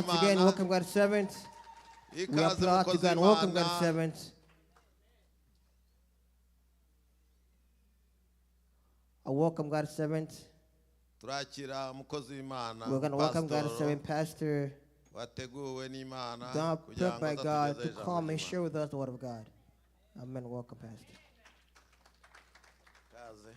Once again, w'Imana. Welcome God's servants. We Ikaze applaud to mukozi God and welcome God's w'Imana. Servants. I welcome God's servants. Turakira umukozi w'Imana We're going to welcome God's pasitoro servant, Pastor wateguwe n'Imana Don, kugira prepped ngo by God azatugezeho to ijambo come and ry'Imana. Share with us the word of God. Amen. Welcome, Pastor. Ikaze.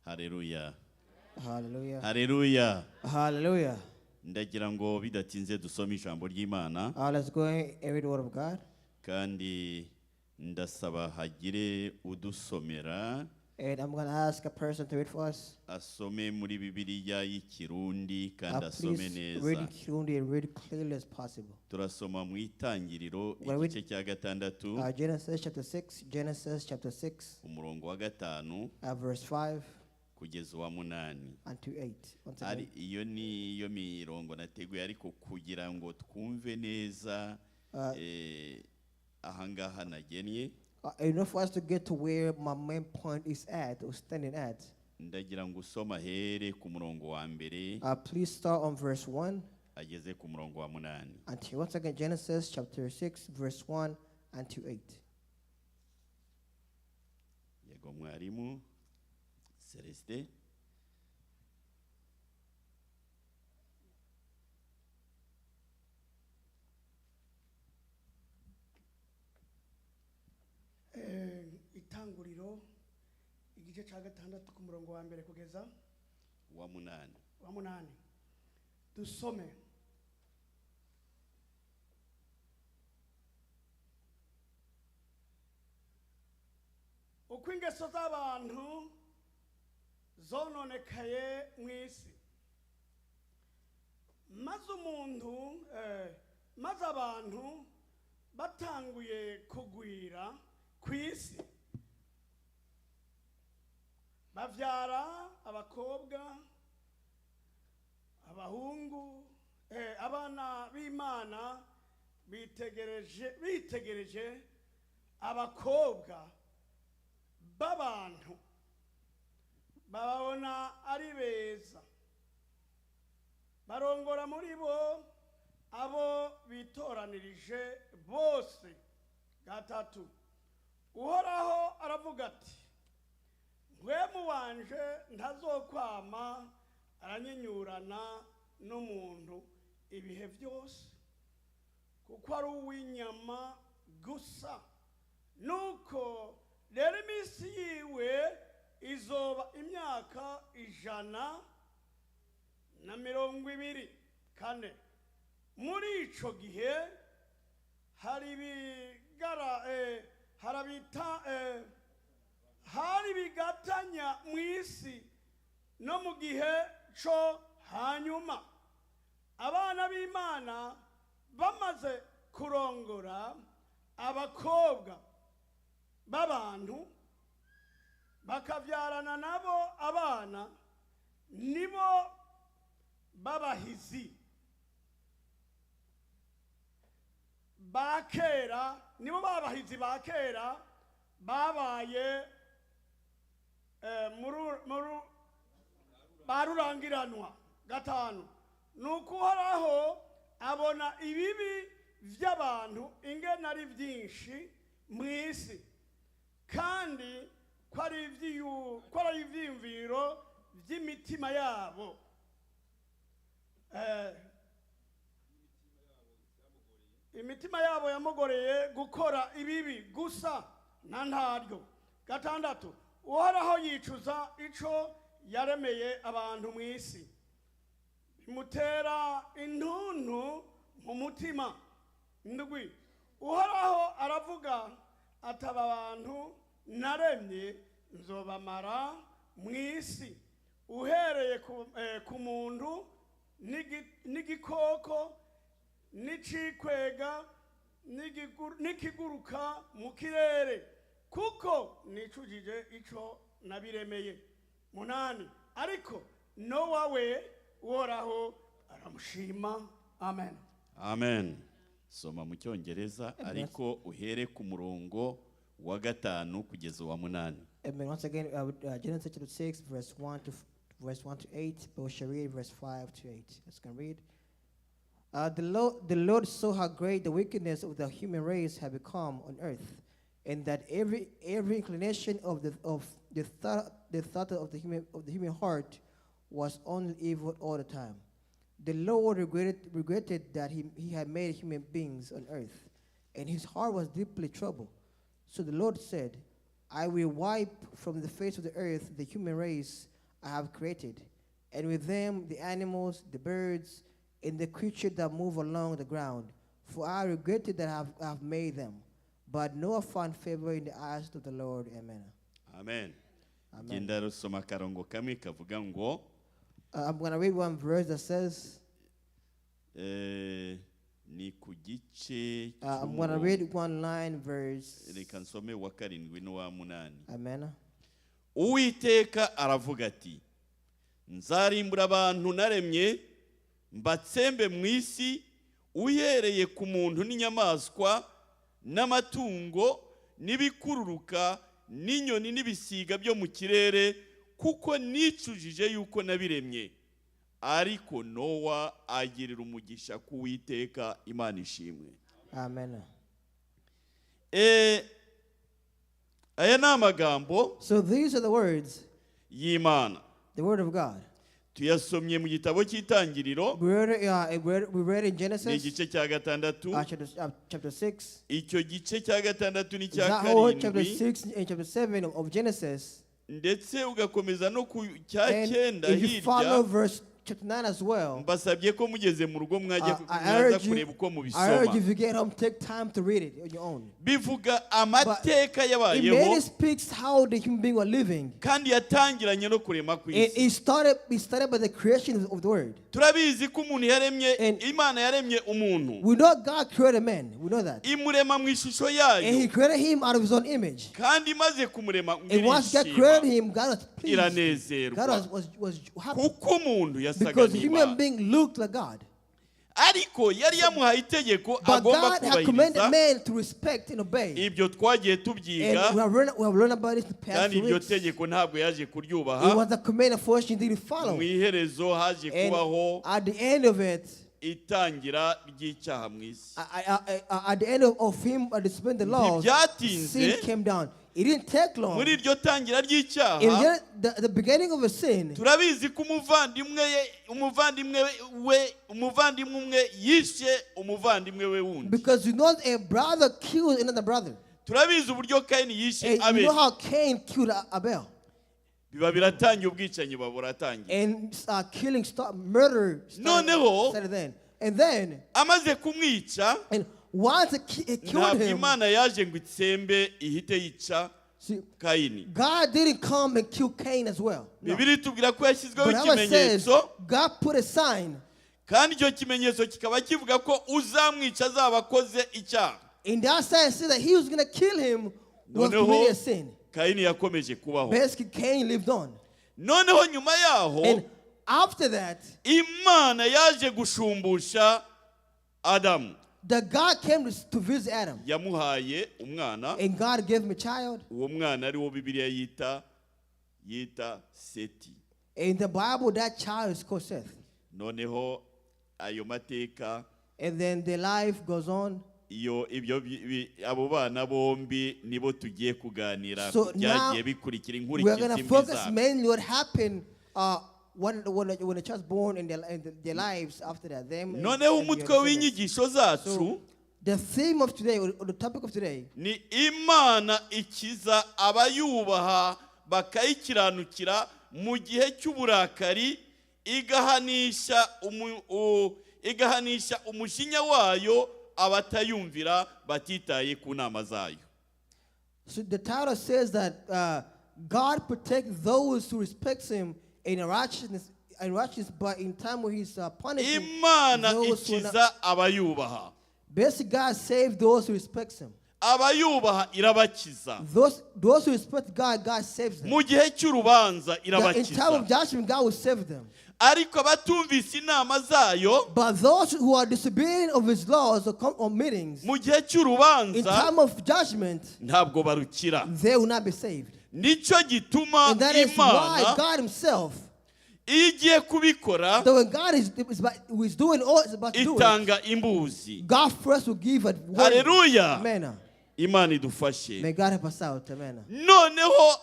Haleluya. Hallelujah. Haleluya. Hallelujah. Ndagira ngo bidatinze dusome ijambo ry'Imana. Let's go and read the word of God. Kandi ndasaba hagire udusomera. And I'm going to ask a person to read for us. Asome muri Bibiliya y'Ikirundi kandi asome Please read neza. in Kirundi and read clearly as possible. Turasoma mu Itangiriro When we- igice cya gatandatu, Genesis chapter 6, Genesis chapter 6, umurongo wa gatanu verse 5 kugeza uwa munani. And to 8. Once Ari again. iyo niyo mirongo nateguye ariko kugira ngo twumve neza ahangaha nagennye. In order for us to get to where my main point is at or standing at, Ndagira ngo usome ahere ku murongo wa mbere please start on verse 1 ageze ku murongo wa munani. Until, once again, Genesis chapter 6, verse 1 and to 8. Yego mwarimu Celestin. Itanguriro igice cya gatandatu ku murongo wa mbere kugeza wa munani. Wa munani. Dusome. Uko ingeso z'abantu zononekaye mu isi, maze umuntu maze abantu batanguye kugwira ku isi, bavyara abakobwa abahungu, abana b'Imana bitegereje abakobwa b'abantu bababona ari beza, barongora muri bo abo bitoranirije bose. Gatatu, Uhoraho aravuga ati: Mpwemu wanje ntazokwama aranyinyurana n'umuntu ibihe byose, kuko ari uw'inyama gusa, nuko rero iminsi yiwe izoba imyaka 120. Kane, muri ico gihe hari bigara harabita hari bigatanya mu isi no mu gihe co hanyuma abana b'Imana bamaze kurongora abakobwa b'abantu bakavyarana nabo abana, nibo babahizi ba kera, nibo babahizi ba kera babaye barurangiranwa. Gatanu, nuko Uhoraho abona ibibi vy'abantu ingene ari vyinshi mu isi, kandi ko ari ivyiyumviro vy'imitima yabo. Imitima yabo yamugoreye gukora ibibi gusa na ntaryo. Gatandatu, Uhoraho yicuza ico yaremeye abantu mu isi, bimutera intuntu mu mutima. Ndwi, Uhoraho aravuga ati: aba bantu naremye nzobamara mu isi, uhereye ku muntu n'igikoko n'icikwega n'ikiguruka mu kirere, kuko nicujije ico nabiremeye. Munani, ariko Nowa we Uhoraho aramushima. Amen. Amen. Soma mu Cyongereza, ariko uhere ku murongo wa 5 kugeza uwa 8. Amen. Once again, Genesis chapter 6, verse 1 to 8, but we shall read verse 5 to 8. Let's go and read. The Lord saw how great the wickedness of the human race had become on earth, and that every inclination of the thought of the human heart was only evil all the time. The Lord regretted that he had made human beings on earth, and his heart was deeply troubled. So the Lord said, "I will wipe from the face of the earth the human race I have created, and with them the animals, the birds, and the creatures that move along the ground, for I regretted that I have made them." But Noah found favor in the eyes of the Lord. Amen. Amen. Amen. Genda rusoma akarongo kamwe kavuga ngo I'm going to read one verse that says, ni ku gice I'm going to read one line, verse. Reka nsome wa 7 n'uwa 8. Amen. Uwiteka aravuga ati: "Nzarimbura abantu naremye, mbatsembe mu isi, uhereye ku muntu n'inyamaswa n'amatungo n'ibikururuka n'inyoni n'ibisiga byo mu kirere, kuko nicujije yuko nabiremye." Ariko Nowa agirira umugisha ku Witeka. Imana ishimwe. Amen. Aya ni amagambo So these are the words, y'Imana. The word of God. Tuyasomye mu gitabo cy'Itangiriro. We read in Ni Genesis igice cya 6. Chapter 6. Icyo gice cya 6 n'icya That whole chapter 7, 6 and chapter 7 of Genesis. ndetse ugakomeza no ku cya And 9 if you follow hirya. Verse chapter 9 as well, Mbasabye ko mugeze mu rugo mwajya I mwaza urge you, kureba uko I urge mubisoma. you, if you get home, take time to read it on your own. Bivuga amateka It yabayeho mainly speaks how the human being were living. kandi yatangiranye no kurema It, kw'isi. it started by the creation of the world. Turabizi ko umuntu yaremye And Imana yaremye umuntu, we know God created man. We know that. imurema mu ishusho And he yayo, created him out of his own image. kandi imaze kumurema ngo And once God irishima, created him, God was pleased. iranezerwa, God was happy. kuko umuntu yasaga Because the human n'Imana. being looked like God. Ariko yari yamuhaye itegeko But agomba God had commanded kubahiriza. man to respect and obey. Ibyo twagiye tubyiga. And we have learned about it in the past Kandi few iryo weeks. tegeko ntabwo yaje kuryubaha. It was a command, unfortunately, didn't follow. Mu iherezo haje And kubaho at the end of it, itangira ry'icyaha mu isi. At the end of him disobeying the laws, Ntibyatinze. Sin came down. It didn't take long. Muri iryo tangira ry'icyaha, In the beginning of a sin, turabizi ko umuvandimwe ye umuvandimwe we umuvandimwe umwe yishe umuvandimwe we wundi. Because you know a brother killed another brother. Turabizi uburyo Kayini yishe And you Abeli. know how Cain killed Abel. Biba biratangiye, ubwicanyi buba buratangiye. And killing, start, murder Noneho- started then. And then, Amaze kumwica, and once he killed ntabwo him, Imana yaje ngo itsembe ihite yica see, Kayini. God didn't come and kill Cain as well. No. Bibiliya itubwira ko yashyizweho But Bible says ikimenyetso, God put a sign. Kandi icyo kimenyetso kikaba kivuga ko uzamwica azaba akoze icyaha. And that sign said that he was going to kill him was Noneho committing a sin. Kayini yakomeje kubaho. Basically, Cain lived on. Noneho nyuma yaho, And after that, Imana yaje gushumbusha Adamu. The God came to visit Adam. Yamuhaye umwana. And God gave him a child. Uwo mwana ari wo Bibiliya yita Seti. In the Bible, that child is called Seth. Noneho ayo mateka, And then the life goes on. Iyo ibyo abo bana bombi nibo tugiye kuganira So ku byagiye now bikurikira, we are going inkurikizi to mbi focus zabyo. Mainly what happened when the child's born and their lives after that. Them Noneho and their umutwe descendants. w'inyigisho zacu So the theme of today, or the topic of today, ni Imana ikiza abayubaha bakayikiranukira mu gihe cy'uburakari, igahanisha umujinya wayo abatayumvira batitaye ku nama zayo. So the title says that God protects those who respects Him in righteousness, but in time when He's punishing Imana those who are not. ikiza abayubaha. Basically, God saved those who respects Him. Abayubaha irabakiza. Those who respect God, God saves them. Mu gihe cy'urubanza That in time of irabakiza. judgment, God will save them. Ariko abatumvise inama zayo But those who are disobedient of His laws or meetings, mu gihe in cy'urubanza time of judgment, ntabwo barukira. They will not be saved. Nicyo gituma And that is why Imana God Himself, iyo igiye kubikora that when God is doing all is about to do it, itanga imbuzi. God first will give a warning. Hallelujah. Amen. Imana idufashe. May God help us out. Amen. Noneho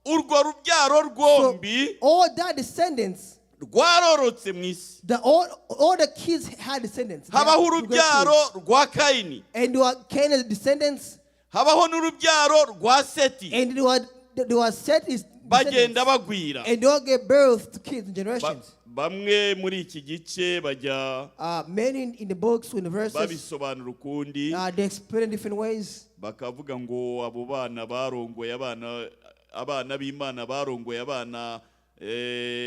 urwo rubyaro So rwombi all that descendants, rwarorotse mu isi. all the kids had descendants. They Habaho had great urubyaro kids. rwa Kayini, And there were Canaan's descendants, habaho n'urubyaro rwa Seti, and there were Seth's bagenda descendants. bagwira. And they all gave birth to kids in generations. Bamwe muri iki gice bajya Many in the books, in the verses, babisobanura ukundi, they explain in different ways. Bakavuga ngo abo bana barongoye abana, abana b'Imana barongoye abana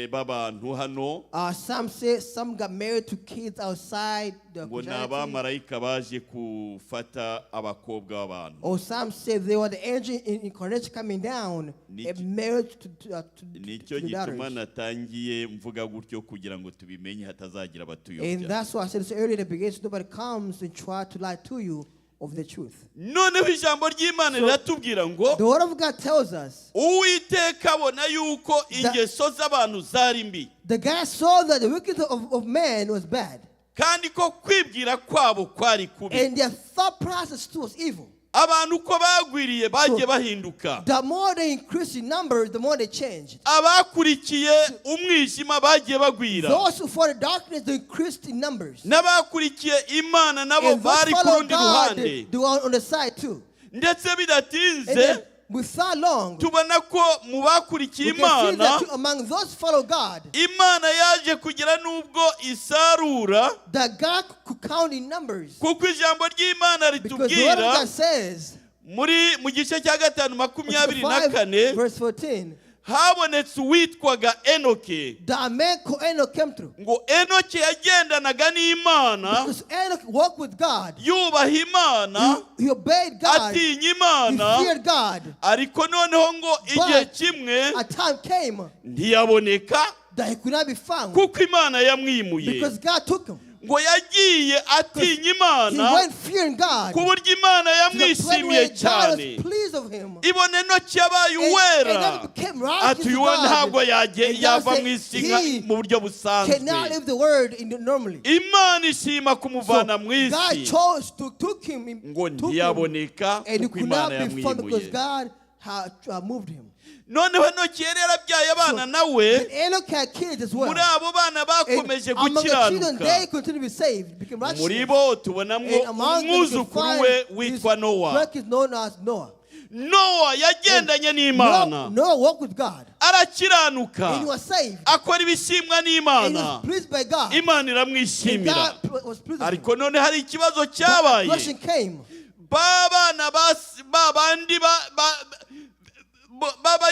b'abantu hano, Some say some got married to kids outside the ngo ni Christianity. Abamarayika baje gufata abakobwa b'abantu. Or some say they were the angel in incarnation coming down and married to Nicyo the gituma daughters. Natangiye mvuga gutyo kugira ngo tubimenye hatazagira And abatuyobya. that's why I said this earlier in the beginning, so nobody comes and try to lie to you of the truth. Noneho ijambo ry'Imana riratubwira ngo The word of God tells us Uwiteka abona yuko ingeso z'abantu zari mbi, the God saw that the wickedness of man was bad, kandi ko kwibwira kwabo kwari kubi. And their thought process too was evil. Abantu uko bagwiriye bagiye bahinduka. The more they increased in numbers, the more they changed. Abakurikiye umwijima bagiye bagwira, Those who followed darkness, they increased in numbers. N'abakurikiye Imana nabo And those bari ku followed rundi God, ruhande. they were on the side too. Ndetse And bidatinze then, without long, tubona ko mu bakurikiye we can see Imana, that among those who follow God, Imana yaje kugira n'ubwo isarura, that God could count in numbers. Kuko ijambo ry'Imana Because the word of ritubwira God says, muri mu gice cya gatanu 24, 5, verse 14, habonetse uwitwaga Enoke. That a man called Enoch came through. Ngo Enoke yagendanaga n'Imana, Because Enoch walked with God. Yubaha Imana, He obeyed God. atinya He Imana. feared God. Ariko noneho ngo igihe But kimwe a time came ntiyaboneka, that he could not be found kuko Imana yamwimuye. Because God took him. Ngo yagiye atinya He Imana went fearing God ku buryo Imana to the point yamwishimiye where God cyane. was pleased of him. Ibona Enoki yabaye And uwera, then became righteous ati to uyu we God. ntabwo And God yava said, mu isi nka- "He mu buryo busanzwe. cannot leave the world in the, normally." Imana ishima So kumuvana mu God isi, chose to took him, ngo took him, ntiyaboneka and he kuko could not Imana be found because yamwimuye. God had moved him. Noneho Enoki yari yarabyaye abana nawe. And Enoch had kids as well. Muri abo bana And bakomeje among the children, gukiranuka. they continue to be saved, became righteous. Muri bo tubonamwo And among them, you can umwuzukuru we find witwa his Nowa. work is known as Noah. Nowa yagendanye n'Imana, Noah walked with God. arakiranuka, And he was saved. Akora ibishimwa And he n'Imana. was pleased by God. Imana And iramwishimira. God was pleased with him. Ariko none hari ikibazo But a cyabaye. question came. Ba bana ba bandi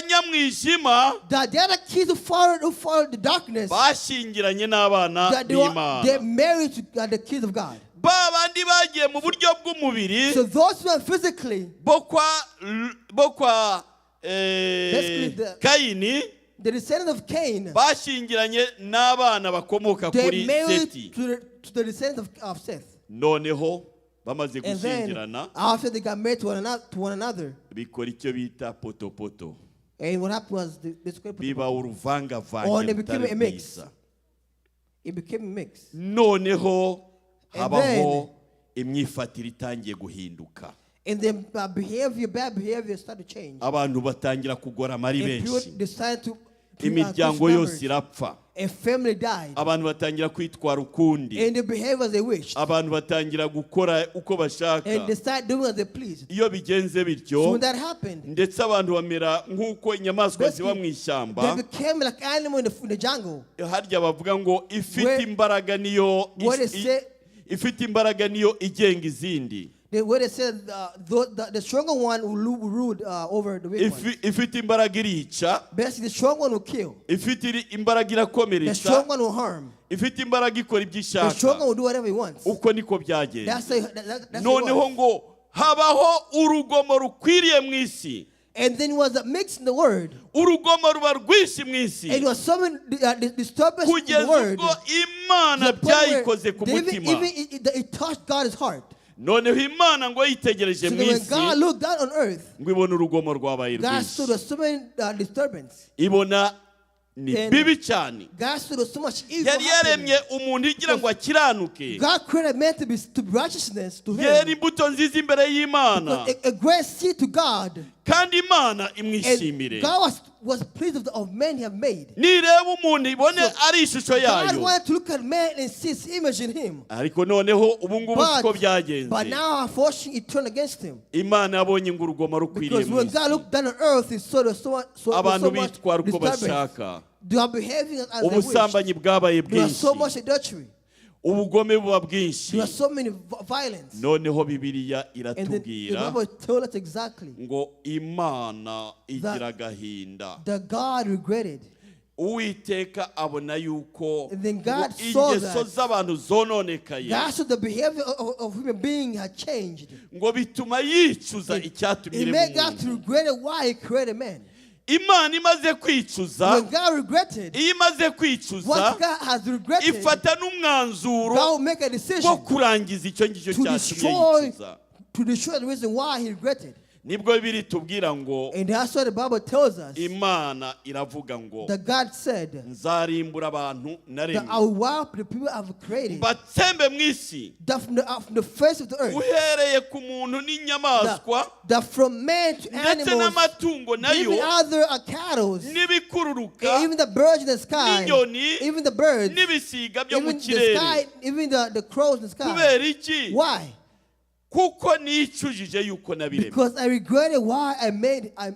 b'abanyamwijima That the other kids who followed the darkness, bashyingiranye n'abana that they b'Imana. married to the kids of God. Ba bandi bagiye mu buryo bw'umubiri So those who are physically, bo kwa Basically Kayini the descendants of Cain, bashyingiranye n'abana bakomoka they kuri married Seti. to the descendants of Seth. Noneho bamaze And then, gushyingirana after they got married to one another, bikora icyo bita potopoto, and what happened was biba uruvangavange Or they became rutari a mix. rwiza. It became a mix. Noneho And habaho imyifatire itangiye guhinduka. And then behavior, bad behavior started to change. Abantu batangira kugorama ari And people benshi, decided to imiryango increase yose numbers. irapfa, A family died. Abantu batangira kwitwara ukundi, And they behave as they wished. Abantu batangira gukora uko bashaka. And they start doing as they pleased. Iyo bigenze bityo, So when that happened, ndetse abantu bamera nk'uko inyamaswa ziba mu basically, ishyamba, they became like animal in the jungle. Harya bavuga ngo ifite imbaraga niyo Where they say- ifite imbaraga niyo igenga izindi. Where they said the stronger one will rule over the weak one. Ifite imbaraga irica, Basically, the strong one will kill. Ifite imbaraga The irakomeretsa, strong one will harm. Ifite imbaraga ikora ibyo The strong ishaka. one will do whatever he wants. Uko niko byagenze. That's how it Noneho was. ngo Habaho urugomo rukwiriye mu isi. And then was a mix in the word. Urugomo ruba rwinshi mu isi. And it was so many disturbance in the Kugeza word. ubwo Imana To the point where byayikoze ku even, mutima. even it touched God's heart. Noneho Imana ngo yitegereje So mu that when isi, God looked down on earth, ngo ibone urugomo rwabaye God saw rwinshi, there's so many disturbance. Ibona ni And bibi cyane. God saw there's so much evil Yari happening. yaremye umuntu igira ngo akiranuke, God created man to be righteousness to yera him. imbuto nziza imbere y'Imana, A great seed to God. kandi Imana And imwishimire. God was pleased of man he have made. Nireba umuntu ibone ari ishusho God yayo. wanted to look at man and see his image in him. Ariko noneho ubu ngubu siko But, byagenze. but now, unfortunately, it turned against him. Imana yabonye ngo urugomo rukwiriye Because mu when God isi, looked down on earth, he saw there's so abantu much bitwara uko disturbance. bashaka. They are behaving as they wish. Ubusambanyi bwabaye There was so bwinshi, much adultery. Ubugome buba bwinshi. There was so many violence. Noneho Bibiliya And then the iratubwira Bible told us exactly ngo Imana igira agahinda. that God regretted. Uwiteka abona yuko And then God ngo saw ingeso that. z'abantu zononekaye, God saw the behavior of human being had changed. Ngo bituma yicuza icyatumye It irema made God to umuntu. regret why he created man. Imana imaze kwicuza, When God regretted, iyo imaze kwicuza, what God has regretted, ifata n'umwanzuro God will make a wo decision kurangiza icyo ngicyo to cyatumye destroy, yicuza. to destroy the reason why he regretted. Nibwo biri tubwira ngo And that's what the Bible tells us, Imana iravuga ngo that God said nzarimbura abantu that naremye, I will wipe the people I've created, mbatsembe mu isi, that from the face of the earth, uhereye ku muntu n'inyamaswa, that from man to ndetse animals, n'amatungo nayo, even other cattle, n'ibikururuka, even the birds in the sky, n'inyoni, even the birds, n'ibisiga byo mu even the kirere. sky, even the crows in the sky. Kubera iki? Why? Kuko nicujije yuko nabiremye. Because I regretted why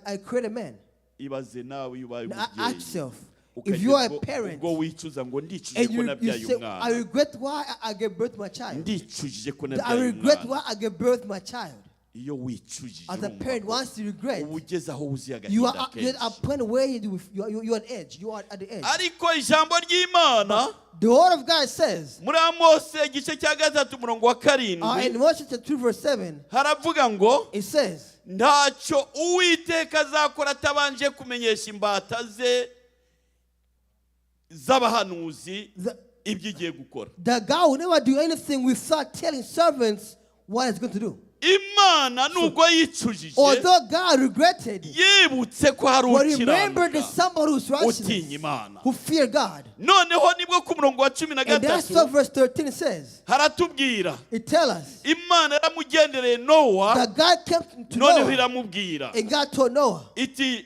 I created man. Ibaze nawe iyo ubaye Now, ask umubyeyi, yourself, if ukagera you are a ubwo- parent ubwo wicuza ngo ndicujije and ko you nabyaye say, I umwana, regret why I gave birth to my child. ndicujije ko I nabyaye regret umwana. why I gave birth to my child. Iyo wicujije, As a urumva parent, ko once you regret, uba ugeze aho wuzuye you are agahinda you're at a kenshi. point where you are on edge. You are at the edge. Ariko ijambo ry'Imana The word of God says, muri Amose igice cya gatatu umurongo wa karindwi, in Moses chapter 2 verse 7, haravuga ngo it says, ntacyo Uwiteka azakora atabanje kumenyesha imbata ze z'abahanuzi ibyo igiye gukora. That God will never do anything without telling servants what he's going to do. Imana nubwo yicujije, Although God regretted, yibutse ko hari but remember there's ukiranuka somebody who's righteous, utinya Imana. Who fear God. Noneho nibwo ku murongo wa cumi na And that's gatatu what verse 13 says. haratubwira It tells us Imana yaramugendereye Nowa, that God came to noneho Noah, iramubwira and God told Noah, iti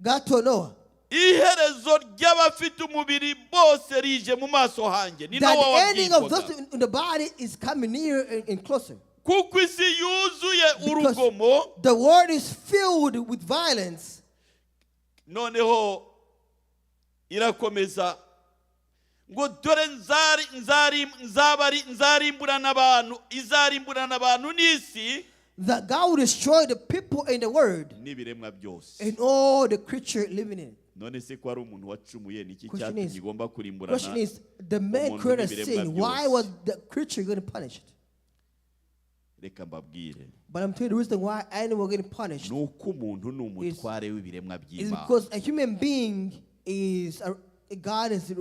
God told Noah iherezo ry'abafite umubiri bose rije mu maso hanjye. Ni that Nowa the ending of those wabwirwaga. in the body is coming near and closer. Kuko isi yuzuye Because urugomo. the world is filled with violence. Noneho irakomeza ngo dore nzari nzari nzabari nzarimburana abantu, izarimburana abantu n'isi That God will destroy the people in the world n'ibiremwa byose. And all the creature living in it. None se ko ari umuntu wacumuye, niki Question cyatumye is- igomba kurimburana Question is, the man umuntu created n'ibiremwa sin. Why byose? was the creature getting punished? Reka mbabwire. But I'm telling you the reason why animal getting punished Ni uko umuntu ni umutware w'ibiremwa is by'Imana. because a human being is a God is a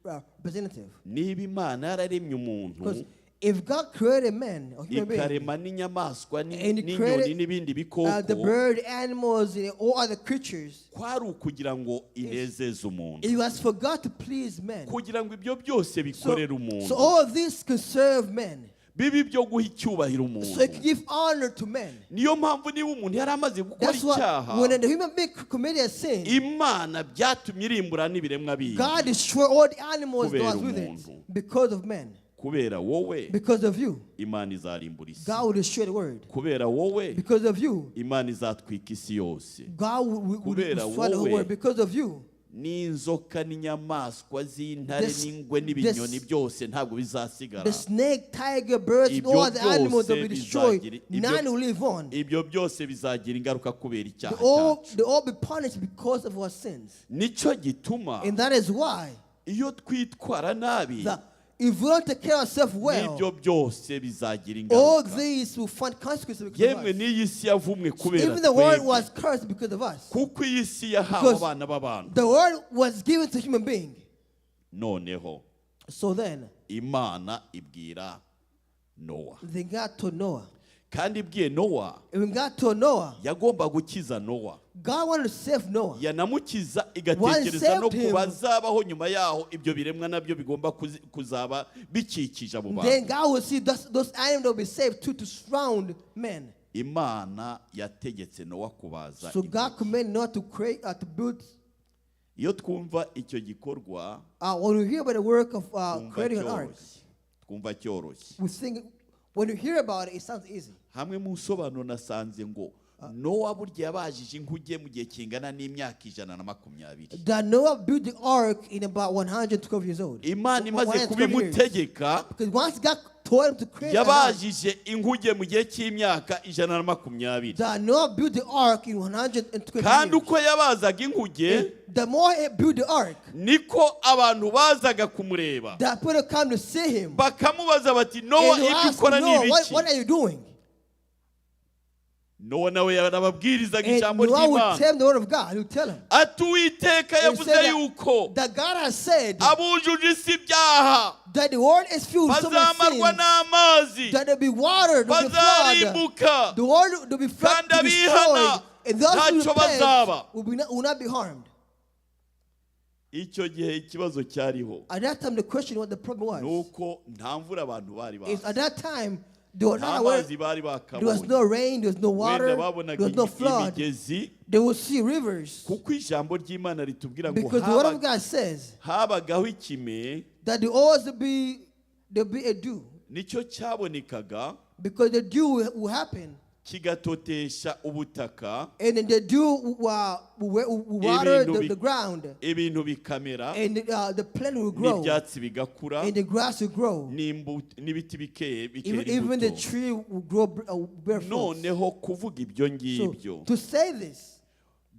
representative. Niba Imana yararemye umuntu, Because if God created man or human being, ikarema n'inyamaswa and he n'inyoni created n'ibindi the bikoko, bird, animals, and all other creatures, kwari ukugira ngo inezeze umuntu, it was for God to please man. kugira ngo ibyo byose bikorere umuntu, So all this can serve man. bibe ibyo guha icyubahiro umuntu. So it can give honor to men. Niyo mpamvu niba umuntu yari amaze gukora That's why icyaha, when the human being committed a sin, Imana byatumye irimbura n'ibiremwa bindi. God destroyed all the animals that Kubera was with it umuntu. Because of man, Kubera wowe, because of you. Imana izarimbura isi. God will destroy the world. Kubera wowe, Because of you, Imana izatwika isi yose. God will Kubera destroy the whole wowe, world. Because of you, n'inzoka n'inyamaswa z'intare n'ingwe n'ibinyoni byose ntabwo bizasigara. The snake, tiger, birds, and Ibyo all the animals will be byose destroyed. None will live on. Ibyo byose bizagira ingaruka kubera icyaha cyacu. They all be punished because of our sins. Nicyo gituma And that is why iyo twitwara nabi, that If we don't take care of ourselves well, N'ibyo byose bizagira all ingaruka. these will find consequences because of Yemwe us. n'iyi si yavumwe kubera Even the world twebwe. was cursed because of us. Kuko iyi si yahawe Because abana b'abantu. the world was given to human being. Noneho So then, Imana ibwira Nowa. they got to Noah. Kandi ibwiye Nowa, And when God told Noah, yagomba gukiza Nowa. God wanted to save Noah. Yanamukiza igatekereza no saved him. ku bazabaho nyuma yaho, ibyo biremwa nabyo bigomba kuzaba bikikije abo Then bantu. God will see those animals that will be saved too to surround men. Imana yategetse Nowa kubaza So God inkuge. commanded Noah to create, to build. Iyo twumva icyo gikorwa, When we hear about the work of twumva creating an ark, cyoroshye, twumva cyoroshye. we think when you hear about it, it sounds easy. Hamwe mu nsobanuro nasanze ngo Nowa burya yabajije inkuge mu gihe kingana n'imyaka 120. That Noah built the ark in about 112 years old. Imana imaze 112 years. kubimutegeka, Because once God told him to create an ark, yabajije inkuge mu gihe cy'imyaka 120. that Noah built the ark in 120 Kandi years. uko yabazaga inkuge, And the more he built the ark, niko abantu bazaga kumureba, that people come to see him. bakamubaza bati, Nowa, And they ibyo ask ukora ni Noah, what, ibiki? what are you doing? Nowa nawe yarababwirizaga And ijambo Noah would ry'Imana. tell him the word of God. He would tell him. Ati, Uwiteka He yavuze said yuko that God has said abujuje isi ibyaha that the world is filled with so many bazamarwa sins, n'amazi, that there'll be water, there'll be flood, bazarimbuka, the world will be flood, kandi to be destroyed, abihana and those who ntacyo bazaba. repent will not be harmed. Icyo gihe ikibazo cyariho At that time, the question what the problem was nuko nta mvura abantu bari is bazi, at that time they were nta not aware. mazi bari There was bakabonye. no rain, there was no water, Wenda there babonaga was no flood. imigezi, They would see rivers kuko ijambo ry'Imana ritubwira ngo because the word of God says habagaho ikime, that there always be there be a dew, nicyo cyabonekaga because the dew will happen, kigatotesha ubutaka, and then the dew will water Ibintu the ground, ibintu bikamera, and the plant will grow, n'ibyatsi bigakura, and the grass will grow, n'ibiti bikera even the imbuto. tree will grow, bear fruit. Noneho kuvuga ibyo So ngibyo to say this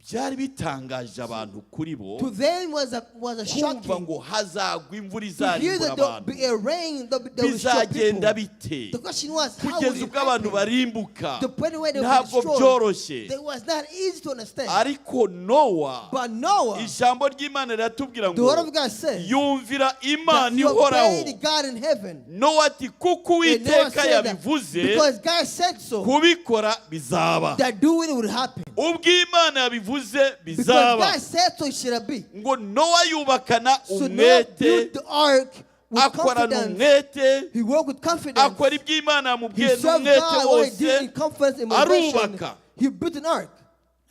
byari bitangaje abantu kuri bo, to them was a kumva shocking ngo hazagwa imvura to hear izarimbura that there'll abantu, be a rain that will destroy bizagenda people. bite The question was, how would kugeza it ubwo abantu happen? barimbuka? The point where they were Ntabwo destroyed, byoroshye. it was not easy to understand. Ariko Nowa, But Noah, ijambo ry'Imana riratubwira the word ngo of God says yumvira that Imana he ihoraho. obeyed God in heaven. Nowa ati, kuko And Noah Uwiteka said that yabivuze, because God said so, kubikora bizaba. that doing it would happen. Ubwo Imana yabivuze, Because bizaba. God said so, it shall be. Ngo Nowa yubakana So Noah umwete, built the ark with akorana confidence. umwete, He worked with confidence. akora ibyo Imana He yamubwiye served n'umwete God what he did wose, in confidence and motivation. arubaka. He built an ark.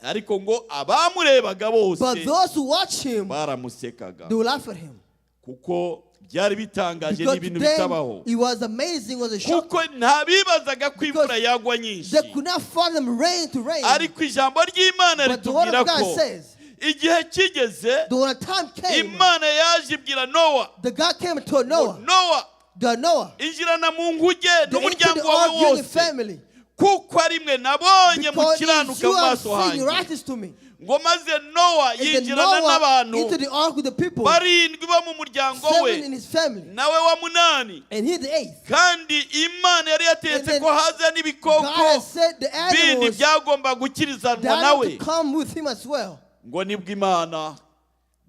Ariko ngo abamurebaga But bose those who watch him, baramusekaga, they will laugh at him. kuko byari bitangaje Because to n'ibintu them, bitabaho, it was amazing, it was a shock. kuko ntabibazaga ko imvura Because yagwa nyinshi. They could not fathom rain to rain. Ariko ijambo ry'Imana But the word ritubwira of God ko says, igihe kigeze, that when the time came, Imana yaje ibwira Nowa the God came and told ngo, Noah, Nowa, the Noah, injirana mu nkuge they entered n'umuryango the wawe ark, you and your wose, family, kuko ari mwe nabonye because mukiranuka you mu have maso seen hanjye. righteous to me. Ngo maze Nowa And then yinjirana Noah n'abantu into the ark with the people, barindwi bo mu muryango seven we, in his family, nawe wa munani. and he the eighth. Kandi Imana yari yategetse And then ko haza God n'ibikoko has said the bindi animals byagomba gukirizanwa that nawe. to come with him as well. Ngo nibwo Imana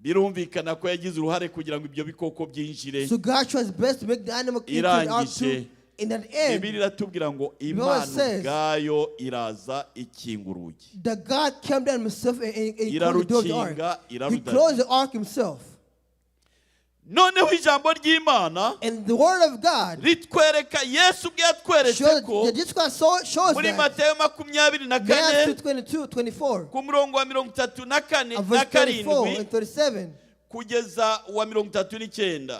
birumvikana ko yagize uruhare kugira ngo ibyo bikoko byinjire. So God tried his best to make the animal into the ark Irangije, too. And at the end, Bibiliya iratubwira ngo Imana says- ubwayo iraza ikinga urugi, the God came down himself and closed the door of the ark. irarukinga, He irarudadira. closed the ark himself. Noneho ijambo ry'Imana And the word of God ritwereka Yesu ubwe yatweretse shows ko that Jesus Christ shows muri that Mateyo 24 Matthew 22, 24, ku murongo wa 34 and na verse 34 karindwi and 37, kugeza uwa 39,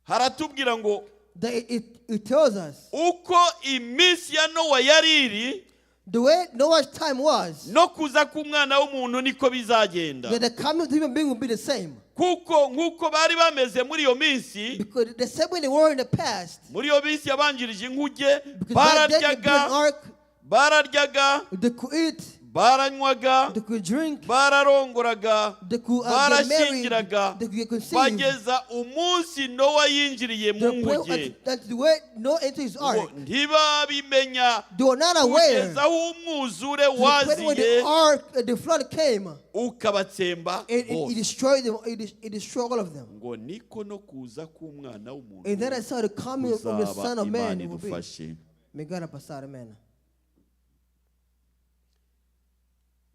haratubwira ngo that it tells us uko iminsi ya Nowa yari iri, the way Noah's time was, no kuza k'umwana w'umuntu niko bizagenda. that the coming of the human being will be the same. Kuko nk'uko bari bameze muri iyo minsi, Because the same way they were in the past, muri iyo minsi yabanjirije inkuge, because back then they built an bararyaga, ark, bararyaga, they could eat, Baranywaga, They could drink. Bararongoraga, They could get married. barashyingiraga, They could get conceived. bageza umunsi Nowa yinjiriye mu The nkuge. point that the way Noah entered his Ngo ark, ntibabimenya they were not aware. kugeza aho umwuzure To the point when the waziye ark, the flood came, ukabatsemba it bose. destroyed them. It destroyed all of them. Ngo niko no kuza k'umwana w'umuntu And then I saw the coming of the kuzaba. Son of Imana Man will be. idufashe. May God help us out, amen.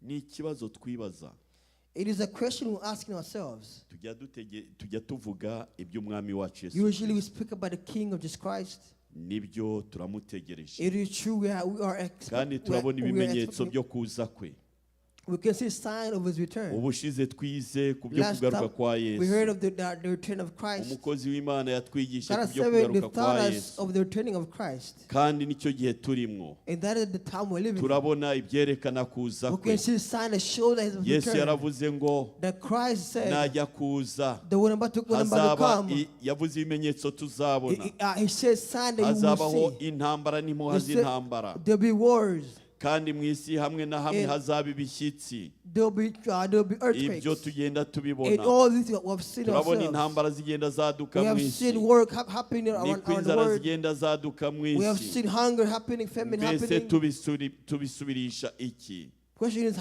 Ni ikibazo twibaza. It is a question we're asking ourselves. Tujya tuvuga iby'umwami wacu Yesu. Usually we speak about the King of Jesus Christ. Nibyo, turamutegereje. It is true we are Kandi turabona ibimenyetso expecting. byo kuza kwe. We can see sign of his return. Ubushize twize ku byo Last kugaruka time kwa we heard Yesu. of the return of Christ. Umukozi w'Imana yatwigisha God ku byo seven, they kugaruka kwa taught us Yesu. of the returning of Christ. Kandi nicyo gihe turimo. And that is the time we're living in. Turabona ibyerekana kuza We kwe. can see sign that show that his Yesu return. yaravuze ngo That Christ said najya kuza that when I'm about to hazaba come, yavuze ibimenyetso tuzabona. he said sign that you will Hazabaho see. intambara n'impuha He said, z'intambara, there'll be wars. Kandi mu isi hamwe na hamwe hazaba ibishyitsi. There'll be Ibyo earthquakes. tugenda And tubibona. all these we have seen Turabona ourselves. intambara zigenda zaduka We mu have isi, seen work happening around, niko around the inzara world. zigenda zaduka mu We have isi. seen hunger happening, famine Mbese happening. tubisubirisha iki? Question is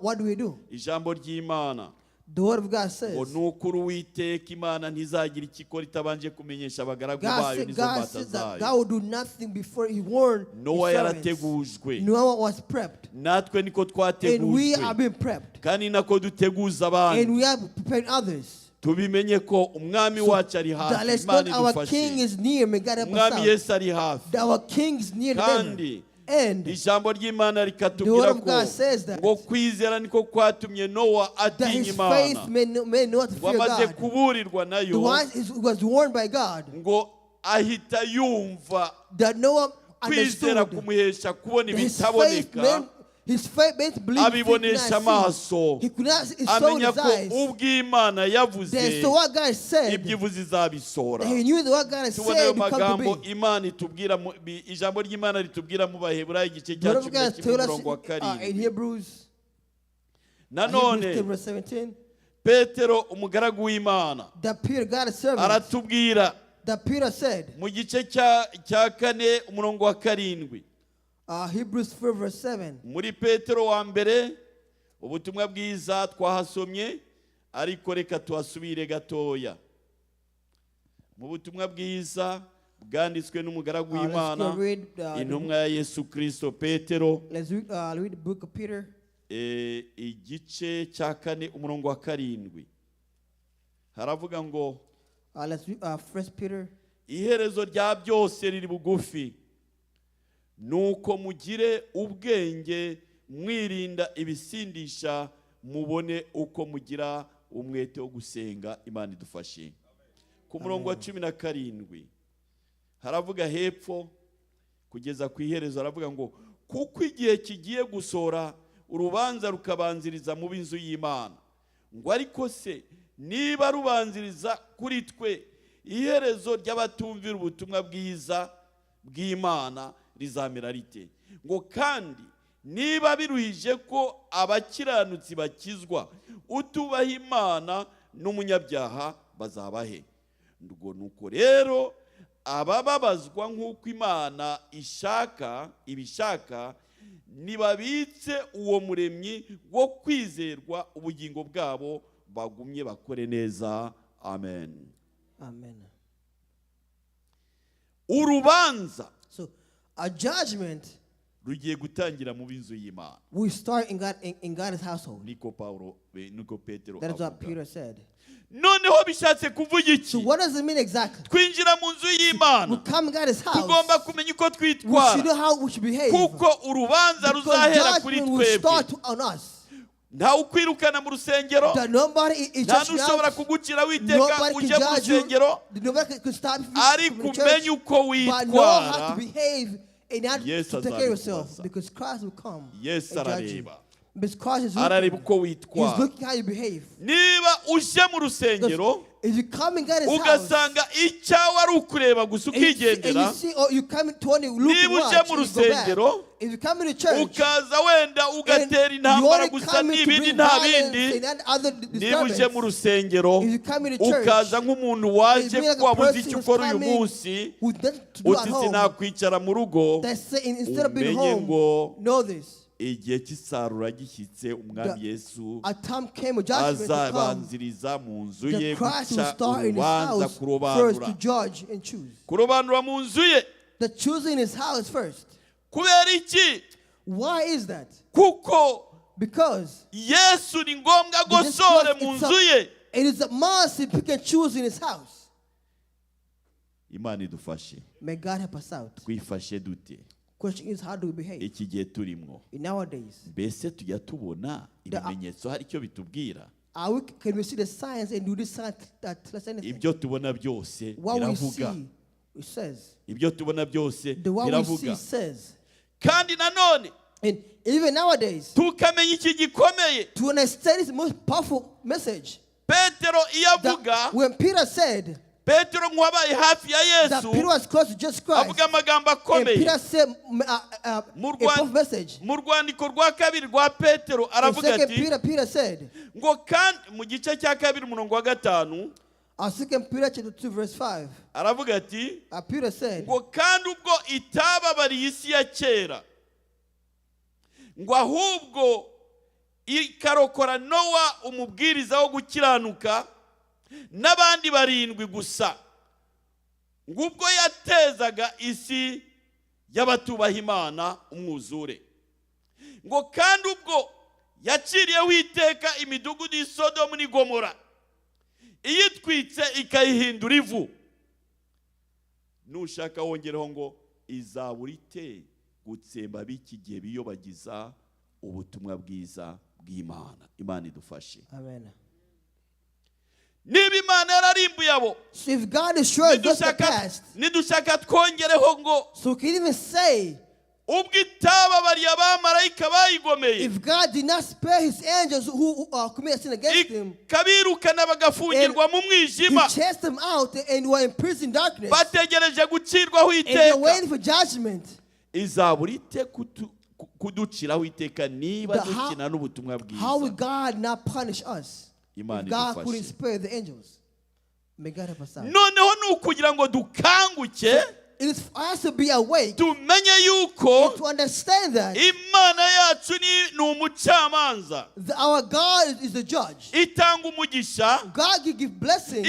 what do we do? Ijambo ry'Imana The word of God ngo says, ni ukuri Uwiteka Imana ntizagira icyo ikora itabanje kumenyesha abagaragu God bayo said, n'izo God mbata said that zayo. God will do nothing before he warned his Nowa servants. yarategujwe. Noah was prepped. Natwe niko And we are twategujwe, being prepped. kandi nako duteguza abandi. And we are preparing others. Tubimenye ko umwami wacu ari That hafi. let's Imana not our King idufashe. is near. May God help us Umwami out. Yesu ari hafi. That our King is near than ever. Kandi And ijambo ry'Imana the word rikatubwira of ko God says that, ngo kwizera niko kwatumye Nowa that atinya his faith Imana. may not fear Wamaze God. kuburirwa The nayo one is, was warned by God ngo ahita yumva. That Noah Kwizera understood kumuhesha kubona that his faith ibitaboneka, made, his faith made believe things he could abibonesha not see. amaso, He could not see, he saw with amenya his ko eyes. ubw'Imana yavuze Then, so what God said, ibyo ivuze izabisohora. that he knew that what God had Tubona ayo said would come to magambo be. Imana itubwira ijambo ry'Imana ritubwira mu Baheburayo igice The cya word of cumi na God kimwe told us umurongo wa in karindwi. Hebrews, Nanone Hebrews 10 verse 17, Petero umugaragu w'Imana that Peter, God's servant, aratubwira that Peter said, mu gice cya kane umurongo wa karindwi. Hebrews 4 verse 7. Muri Petero wa mbere ubutumwa bwiza twahasomye, ariko reka tuhasubire gatoya mu butumwa bwiza bwanditswe n'umugaragu Let's w'Imana, go read, intumwa ya Yesu Kirisito Petero, Let's read the book of Peter, igice cya kane umurongo wa karindwi haravuga ngo Let's read First Peter. Iherezo rya byose riri bugufi, nuko mugire ubwenge mwirinda ibisindisha, mubone uko mugira umwete wo gusenga. Imana idufashe. Ku murongo wa 17 haravuga hepfo kugeza ku iherezo, haravuga ngo kuko igihe kigiye gusohora urubanza rukabanziriza mu b'inzu y'Imana, ngo ariko se niba rubanziriza kuri twe, iherezo ry'abatumvira ubutumwa bwiza bw'Imana rizamera rite? Ngo kandi niba biruhije ko abakiranutsi bakizwa, utubaha Imana n'umunyabyaha bazabahe? Ngo nuko rero abababazwa nk'uko Imana ishaka ibishaka nibabitse uwo muremyi wo kwizerwa ubugingo bwabo, bagumye bakore neza. Amen. Amen. Urubanza So a judgment rugiye gutangira mu b'inzu y'Imana. Will start in God's household. Niko Paulo niko Petero That is what avuga. Peter said. Noneho bishatse kuvuga iki? So what does it mean exactly? Twinjira mu nzu y'Imana, We come in God's house. tugomba kumenya uko We should twitwara, know how we should behave. kuko urubanza Because ruzahera kuri judgment will twebwe. start on us. Ntawe ukwirukana mu rusengero, That nobody is nta judging n'ushobora out. kugucira witeka Nobody can ujye mu judge you. rusengero, Nobody can stop you ariko from the umenye church. uko But know how witwara. to behave and not Yesu to take care of yourself. azabikubaza. Because Christ will come Yesu and judge you. arareba. Because he's Arareba looking. uko He's witwara. looking how you behave. Niba uje mu rusengero If you come in God's house ugasanga icyawe ari ukureba gusa and you see, and ukigendera, you see, or you come to only look and niba uje watch mu and you go back. rusengero If you come in the church ukaza wenda and ugatera you intambara only gusa come in to n'ibindi bring nta violence bindi, and that other niba uje mu disturbance. rusengero If you come in the church, ukaza nk'umuntu waje and be like kuko a wabuze person icyo who's ukora uyu coming munsi, who doesn't to do at uti home, sinakwicara mu rugo, that say instead of being umenye home, ngo know this. igihe cy'isarura gishyitse, umwami Yesu A time came a judgment to come. azabanziriza mu nzu ye That Christ will guca start in his urubanza, house first kurobanura to judge and choose. kurobanura mu nzu ye. The choosing his house first. Kubera iki? Why is that? Kuko Because Yesu ni ngombwa Jesus agosore Christ, mu it's nzu ye. it is a must if you can choose in his house. Imana idufashe. May God help us out. Twifashe dute Question is, how do we behave iki gihe turimo? in nowadays? Mbese tujya tubona ibimenyetso, hari icyo bitubwira? Can we see the signs, and do this sign that tell us anything? Ibyo tubona byose What we biravuga. see, it says. Ibyo tubona byose The what we biravuga. see says. Kandi nanone And even nowadays, tukamenya iki gikomeye, to understand this most powerful message, Petero iyo avuga, that when Peter said Petero nk'uwabaye hafi ya that Yesu Peter was close to Jesus Christ, avuga amagambo and akomeye. Peter said Mu a powerful message. Mu rwandiko rwa kabiri rwa Petero In aravuga Second ati Peter, Peter said, ngo kandi mu gice cya kabiri umurongo wa gatanu, Second Peter chapter 2 verse 5, aravuga ati Peter said, ngo kandi ubwo itababariye isi ya kera, ngo ahubwo ikarokora Nowa umubwiriza wo gukiranuka n'abandi barindwi gusa, ngo ubwo yatezaga isi y'abatubaha Imana umwuzure, ngo kandi ubwo yaciriyeho iteka imidugudu y'Isodomu n'i Gomora, iyitwitse ikayihindura ivu, nushaka wongereho ngo izabura ite gutsemba b'iki gihe biyobagiza ubutumwa bwiza bw'Imana. Imana idufashe. Amen. Niba Imana yararimbuye abo, So if God destroyed just the nidushaka past, nidushaka twongereho ngo so we can even say, ubwo itababariye abamarayika bayigomeye, if God did not spare his angels who committed sin against him, ikabirukana bagafungirwa mu he mwijima, chased them out and were in prison darkness, bategereje gucirwaho and they're iteka, waiting for judgment. Izabura ite kuduciraho iteka niba dukina n'ubutumwa How bwiza? would God not punish us if Imana God idufashe. couldn't spare the angels? May God help us out. Noneho ni ukugira ngo dukanguke, It is for us to be awake tumenye yuko and to understand that Imana yacu ni ni umucamanza. Our God is the judge. Itanga umugisha, God can give blessings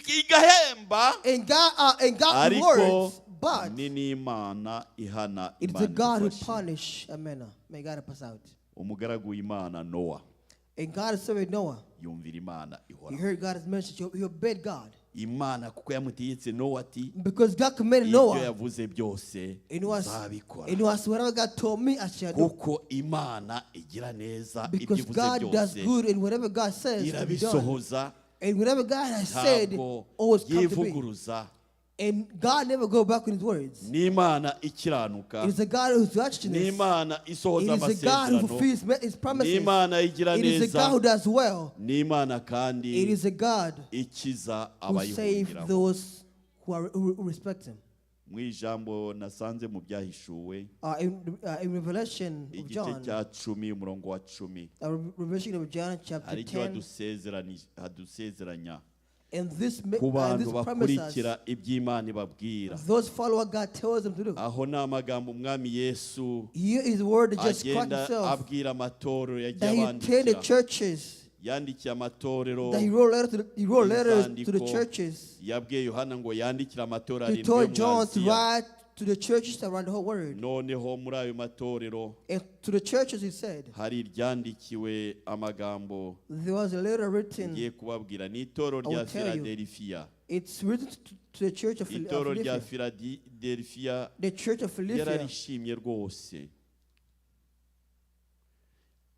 igahemba, and God ariko rewards, but ni n'Imana ihana. it is the Imana God who idufashe. punish. Amen. May God help us out. Umugaragu w'Imana Nowa And God served Noah. yumvira Imana He ihora heard God's message. He obeyed God. Imana kuko yamutegetse Nowa ati Because God commanded ibyo Noah. yavuze byose And Noah, nzabikora, and Noah said, whatever God told me, I shall do. kuko Imana igira neza, ibyo Because ivuze God does byose good, and whatever God says, will be done. irabisohoza, And whatever God has said, ntabwo always come to be. yivuguruza. And God never go back on his words. N'Imana ikiranuka, It is a God who's righteousness. n'Imana It isohoza is a God who amasezerano, fulfills his promises. n'Imana igira It is a neza, God who does well. n'Imana kandi It is a God ikiza who saves abayihungiraho. those who respect him. Mu ijambo nasanze mu Byahishuwe, In Revelation of igice John, cya 10 umurongo wa 10, Revelation of John chapter hari icyo 10, hadusezeranya and this, ku bantu this promise us, bakurikira iby'Imana ibabwira. those follow what God tells them to do. Aho ni amagambo umwami Yesu Here is the word that just Christ agenda himself, abwira amatorero yagiye that he tell the abandikira, churches, yandikiye amatorero that he wrote letters to the inzandiko, churches. yabwiye Yohana ngo yandikire amatorero He arindwi yo told mu John to Asiya. write to the churches around the whole world. Noneho muri ayo matorero And to the churches he said, hari iryandikiwe amagambo there was a letter written. ngiye kubabwira, ni itorero I will rya tell you. Filadelifiya. It's written to the church of Itorero rya Philadelphia. Filadelifiya The church of Philadelphia. yararishimye rwose.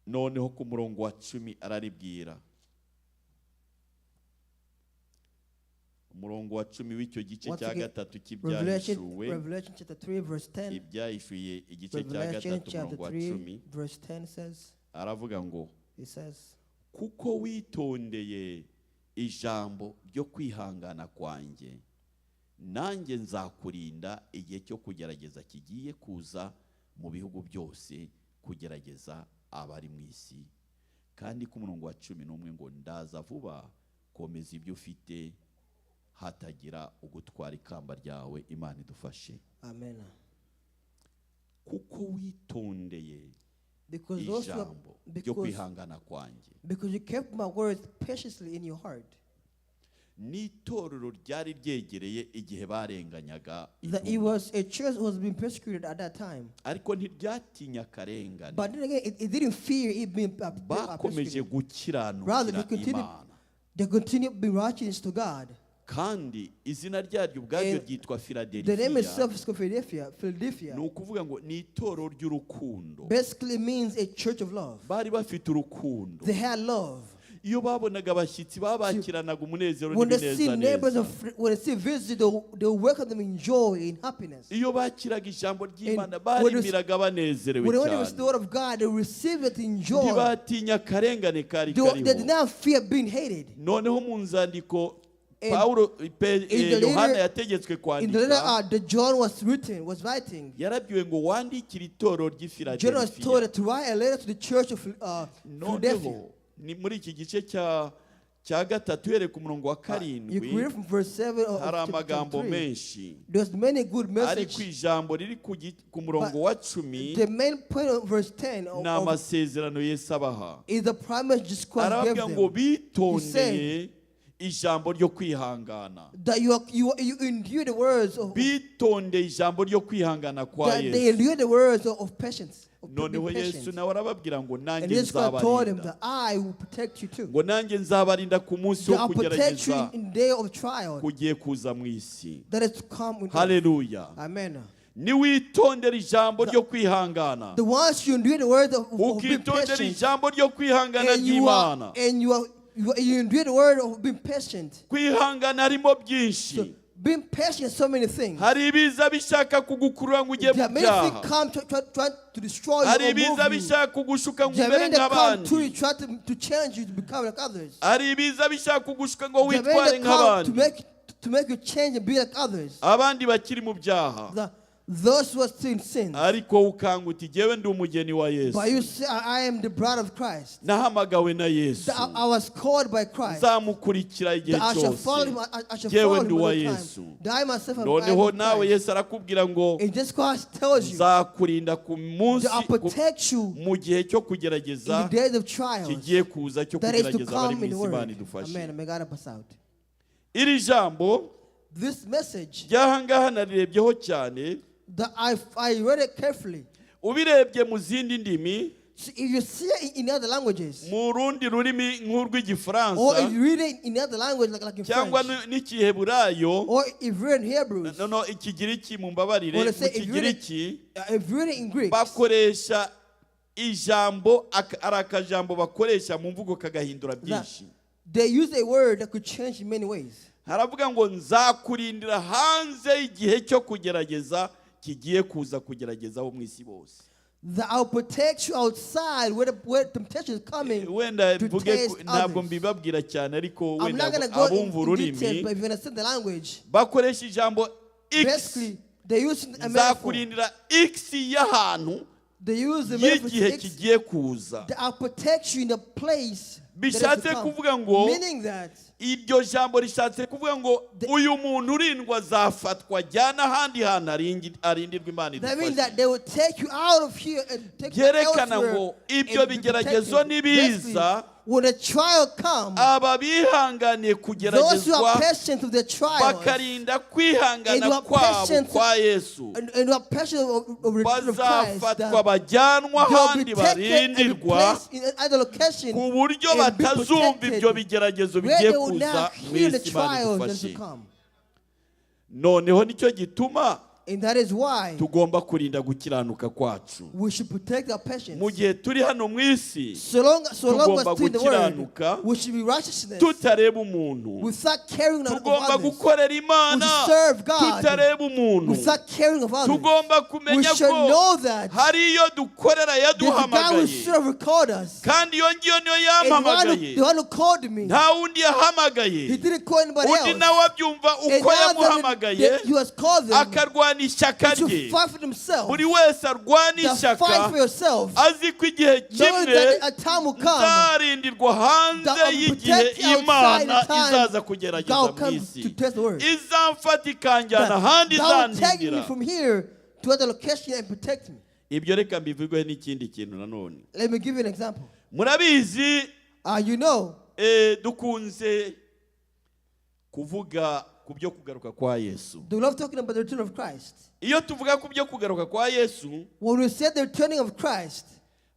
Noneho ku murongo wa 10 araribwira, Umurongo wa 10 w'icyo gice Once cya again, gatatu Revelation, cy'Ibyahishuwe. Revelation chapter 3, verse 10. Ibyahishuye igice cya Revelation gatatu chapter umurongo wa 3, 10 verse 10 says, aravuga ngo it says, kuko witondeye ijambo ryo kwihangana kwanjye, nanjye nzakurinda igihe cyo kugerageza kigiye kuza mu bihugu byose kugerageza abari mu isi. Kandi ku murongo wa 11 ngo ndaza vuba, komeza ibyo ufite hatagira ugutwara ikamba ryawe. Imana idufashe. Amen. Kuko witondeye Because those who have, ijambo ryo kwihangana kwanjye. Because you kept my words patiently in your heart. N'itorero ryari ryegereye igihe barenganyaga That it intumwa. Was a church was being persecuted at that time. Ariko ntiryatinya akarengane. But then again, it didn't fear it being Bakomeje persecuted. Rather, gukiranukira they continued, Imana. They continued being righteous to God. Kandi izina ryaryo ubwaryo And ryitwa the name Filadelfiya. itself is called Philadelphia. Philadelphia Ni ukuvuga ngo ni itorero ry'urukundo. Basically means a church of love. Bari bafite urukundo. They had love. Iyo babonaga abashyitsi babakiranaga umunezero When they see neighbors, n'ibinezaneza. When they see visitors, they welcome them in joy and happiness. Iyo bakiraga ijambo ry'Imana And when barimiraga banezerewe When they receive the cyane. word of God, they receive it in joy. Ntibatinya akarengane kari They did kariho. not fear being hated. Noneho mu nzandiko And Pawulo in the Yohana letter- yategetswe In the letter kwandika that John was writing, yarabwiwe ngo wandikire itorero ry'i John was Filadelfiya. told to write a letter to the church of Philadelphia. Noneho ni muri iki gice cya gatatu uhereye ku murongo wa You can read 7 from verse 7 of hari chapter amagambo 3. menshi There's many good ariko messages. ijambo riri ku murongo wa 10 The main point of verse 10 ni amasezerano Yesu abaha. is the promise Jesus Christ gave Arababwira ngo them. bitondeye ijambo ryo kwihangana. That you endure the words of, Bitondeye ijambo ryo kwihangana kwa that they Yesu. endure the words of patience. Of being Noneho Yesu patient. nawe arababwira ngo And nanjye Jesus Christ told him nzabarinda that I will protect you too. ngo nanjye nzabarinda ku munsi That wo I'll protect you kugerageza in day of trial kugiye kuza mu isi. That is to come with Haleluya. Amen. Niwitondera ijambo ryo kwihangana The ones you endure the word of being ukitondera patient ijambo ryo kwihangana and you are ry'Imana. and you are you, you endure the word of being patient. Kwihangana harimo byinshi. So being patient is so many things. Hari ibiza bishaka kugukurura ngo ujye There mu are many things byaha. come to try to destroy you Hari or move ibiza you. bishaka kugushuka ngo There are umere many that come to you nk'abandi. try to change you to become like others. Hari ibiza bishaka kugushuka ngo There are many witware that come to nk'abandi make you change and be like others. abandi bakiri mu byaha. Those who are still in sin. Ariko ukanga uti jyewe ndi umugeni wa Yesu. But you say, I am the bride of Christ. Nahamagawe na Yesu. That I was called by Christ. Nzamukurikira igihe That I shall follow him. cyose. I shall Jyewe follow ndi him uwa all the time. Yesu. That I myself am Noneho I am nawe Christ. Yesu arakubwira ngo And this Christ tells you nzakurinda ku munsi that I protect you mu gihe cyo in kugerageza the days of trials kigiye kuza cyo that is to kugerageza abari come mu in the isi. Imana world. idufashe. Amen. May God help us out. Iri jambo This message ry'ahangaha narirebyeho cyane. That I read it carefully. Ubirebye mu zindi ndimi So if you see it in other languages, mu rundi rurimi nk'urw'igifaransa or if you read it in other language like in cyangwa French, n'ikiheburayo or if you read in Hebrews, no ikigiriki mumbabarire Or mu let's say if you read it- kigiriki if you read it in Greek, bakoresha ijambo ari akajambo bakoresha mu mvugo kagahindura that byinshi. They use a word that could change in many ways. Haravuga ngo nzakurindira hanze y'igihe cyo kugerageza kigiye kuza kugerageza abo mu isi bose. That I'll protect you outside where temptation is coming Wenda to mvuge test ntabwo others. mbibabwira cyane ariko I'm wenda not going to go abumva in ururimi detail, but if you understand the language, bakoresha ijambo x basically, they use a metaphor. Nzakurindira x y'ahantu They use the metaphor y'igihe X kigiye kuza. That I'll protect you in the place that is to Bishatse come. kuvuga ngo Meaning that iryo jambo rishatse kuvuga ngo uyu muntu urindwa azafatwa ajyana ahandi hantu arindirwa. Imana that means idufashe. That they will take you out of here and take you Byerekana elsewhere ngo ibyo and be bigeragezo protected. nibiza, Basically, when the trial comes, aba bihanganiye those who kugeragezwa are patient with the trials bakarinda and kwihangana who are kwabo patient kwa Yesu and who are patient of return of Christ, bazafatwa that bajyanwa they'll ahandi be taken and be barindirwa placed in another location ku buryo and be batazumva ibyo protected bigeragezo where bigiye they will kuza not mu hear the isi. Imana trials that idufashe. to come. Noneho nicyo gituma And that is why tugomba kurinda gukiranuka kwacu. We should protect our patience. Mu gihe turi hano mu isi, So long as tugomba we're still in the world, gukiranuka we should be righteousness tutareba umuntu. Without caring of Tugomba others. Gukorera Imana We should serve God tutareba umuntu. without caring of others. Tugomba We kumenya should ko know that hari iyo dukorera there's a God who yaduhamagaye, serve who called us. Kandi iyo ngiyo niyo And yampamagaye. the one who called me, Nta wundi yahamagaye. he didn't call anybody Undi else. nawe abyumva And uko now that yamuhamagaye, he was called them akarwana ishyaka to rye. fight for themselves. Buri wese arwana To ishyaka fight for yourself. Azi ko igihe Knowing kimwe that a time will come nzarindirwa hanze that I'll be y'igihe protected outside Imana the time izaza kugerageza God mu comes isi, to test the world. izamfata ikanjyana That ahandi, God will take me izandindira. From here to other location and protect me. Ibyo reka mbivugweho n'ikindi kintu nanone. Let me give you an example. Murabizi, dukunze kuvuga ku byo kugaruka kwa Yesu. They love talking about the return of Christ. Iyo tuvuga ku byo kugaruka kwa Yesu, When we say the returning of Christ,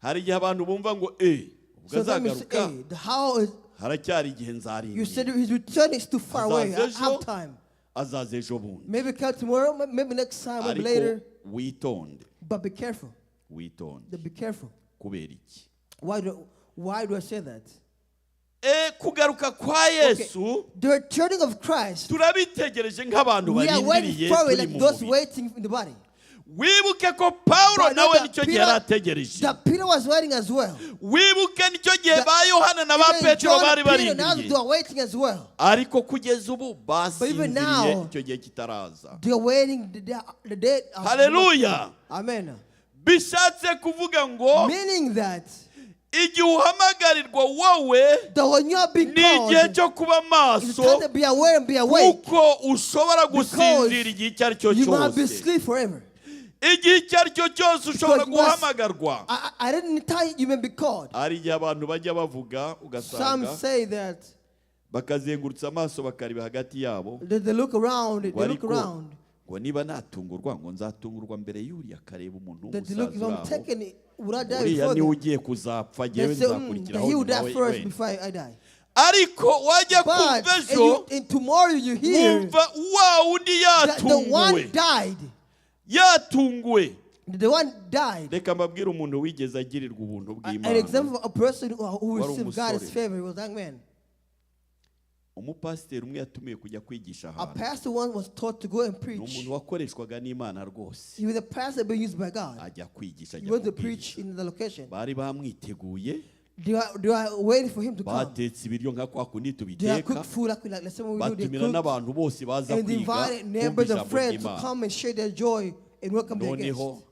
hari igihe abantu bumva ngo eh ubwo so that means, azagaruka hey, the how is haracyari igihe you nzarindira. Said his return is too far away. I Azaza ejo, have time. azaza ejo bundi. Maybe come tomorrow, maybe next time, maybe Ariko later. Witonde. But be careful. Witonde. Be careful. Kubera iki? Why do I say that? E kugaruka kwa Yesu, The returning of Christ, turabitegereje nk'abantu we are waiting barindiriye for it turi like mu those mubiri. Waiting in the body. Wibuke ko Pawulo But nawe that nicyo gihe Peter- yari ategereje. That Peter was waiting as well. Wibuke nicyo gihe ba Yohana na ba Even Petero John, bari Peter, and others, barindiriye, they are waiting as well. ariko kugeza ubu But even basinziriye now, icyo gihe kitaraza. they are waiting the day of Haleluya. Amen. Bishatse kuvuga ngo Meaning that igihe uhamagarirwa wowe, that when you are being ni igihe called, cyo kuba it's maso, time to be aware and be awake. kuko ushobora gusinzira igihe icyo ari cyo You might be cyose. asleep forever. Igihe icyo ari cyo cyose ushobora Because guhamagarwa. At any time you may be called. Hari igihe abantu bajya bavuga, Some ugasanga say that bakazengurutsa amaso bakareba hagati yabo, that they look around, they ngo look ariko around. Ngo niba natungurwa ngo nzatungurwa mbere y'uriya, akareba umuntu That they look, if w'umusaza I'm uri aho, taken, would I die uriya before niwe them? ugiye kuzapfa, They jyewe say, that nzakurikiraho he will nyuma die we first wenda. Before I die. Ariko wajya But kumva and, ejo, you, and tomorrow you hear wumva wa wundi that the one yatunguwe, died. Yatunguwe. The one died. Reka mbabwire umuntu wigeze agirirwa ubuntu An bw'Imana. example of a person who Wari received God's umusore. Favor was that man. Umupasiteri umwe yatumiwe kujya kwigisha A ahantu. Pastor one was taught to go and Ni preach. umuntu wakoreshwaga n'Imana rwose. He was a pastor being used by God. Ajya kwigisha, He ajya went to preach kubwiriza. in the location. Bari bamwiteguye. They are waiting for him to come. Batetse ibiryo nka kwa kundi They are tubiteka, cooked food like some we do. They batumira cooked n'abantu bose baza and they kwiga invited kumva neighbors and ijambo friends to ry'Imana. come and share their joy and welcome their guests. Noneho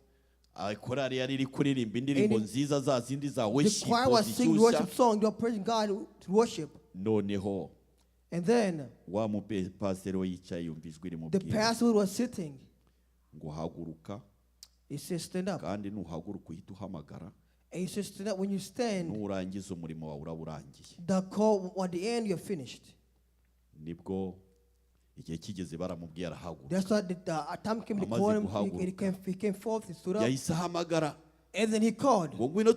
korari yari iri kuririmba indirimbo And nziza za zindi za the worship choir was singing zishyushya. Worship song. They were praising God to worship. Noneho And then wa mupasiteri we yicaye yumva ijwi the rimubwira pastor who was sitting, ngo haguruka, he said, "Stand up." kandi nuhaguruka uhite uhamagara, And he said, "Stand up." When you stand, nurangiza umurimo wawe uraba urangiye. The call at the end, you're finished. Nibwo igihe kigeze baramubwiye arahaguruka. That's why the time came to Amaze call him. Guhaguruka. He came forth, he stood up, Yahise ahamagara and then he called. ngo ngwino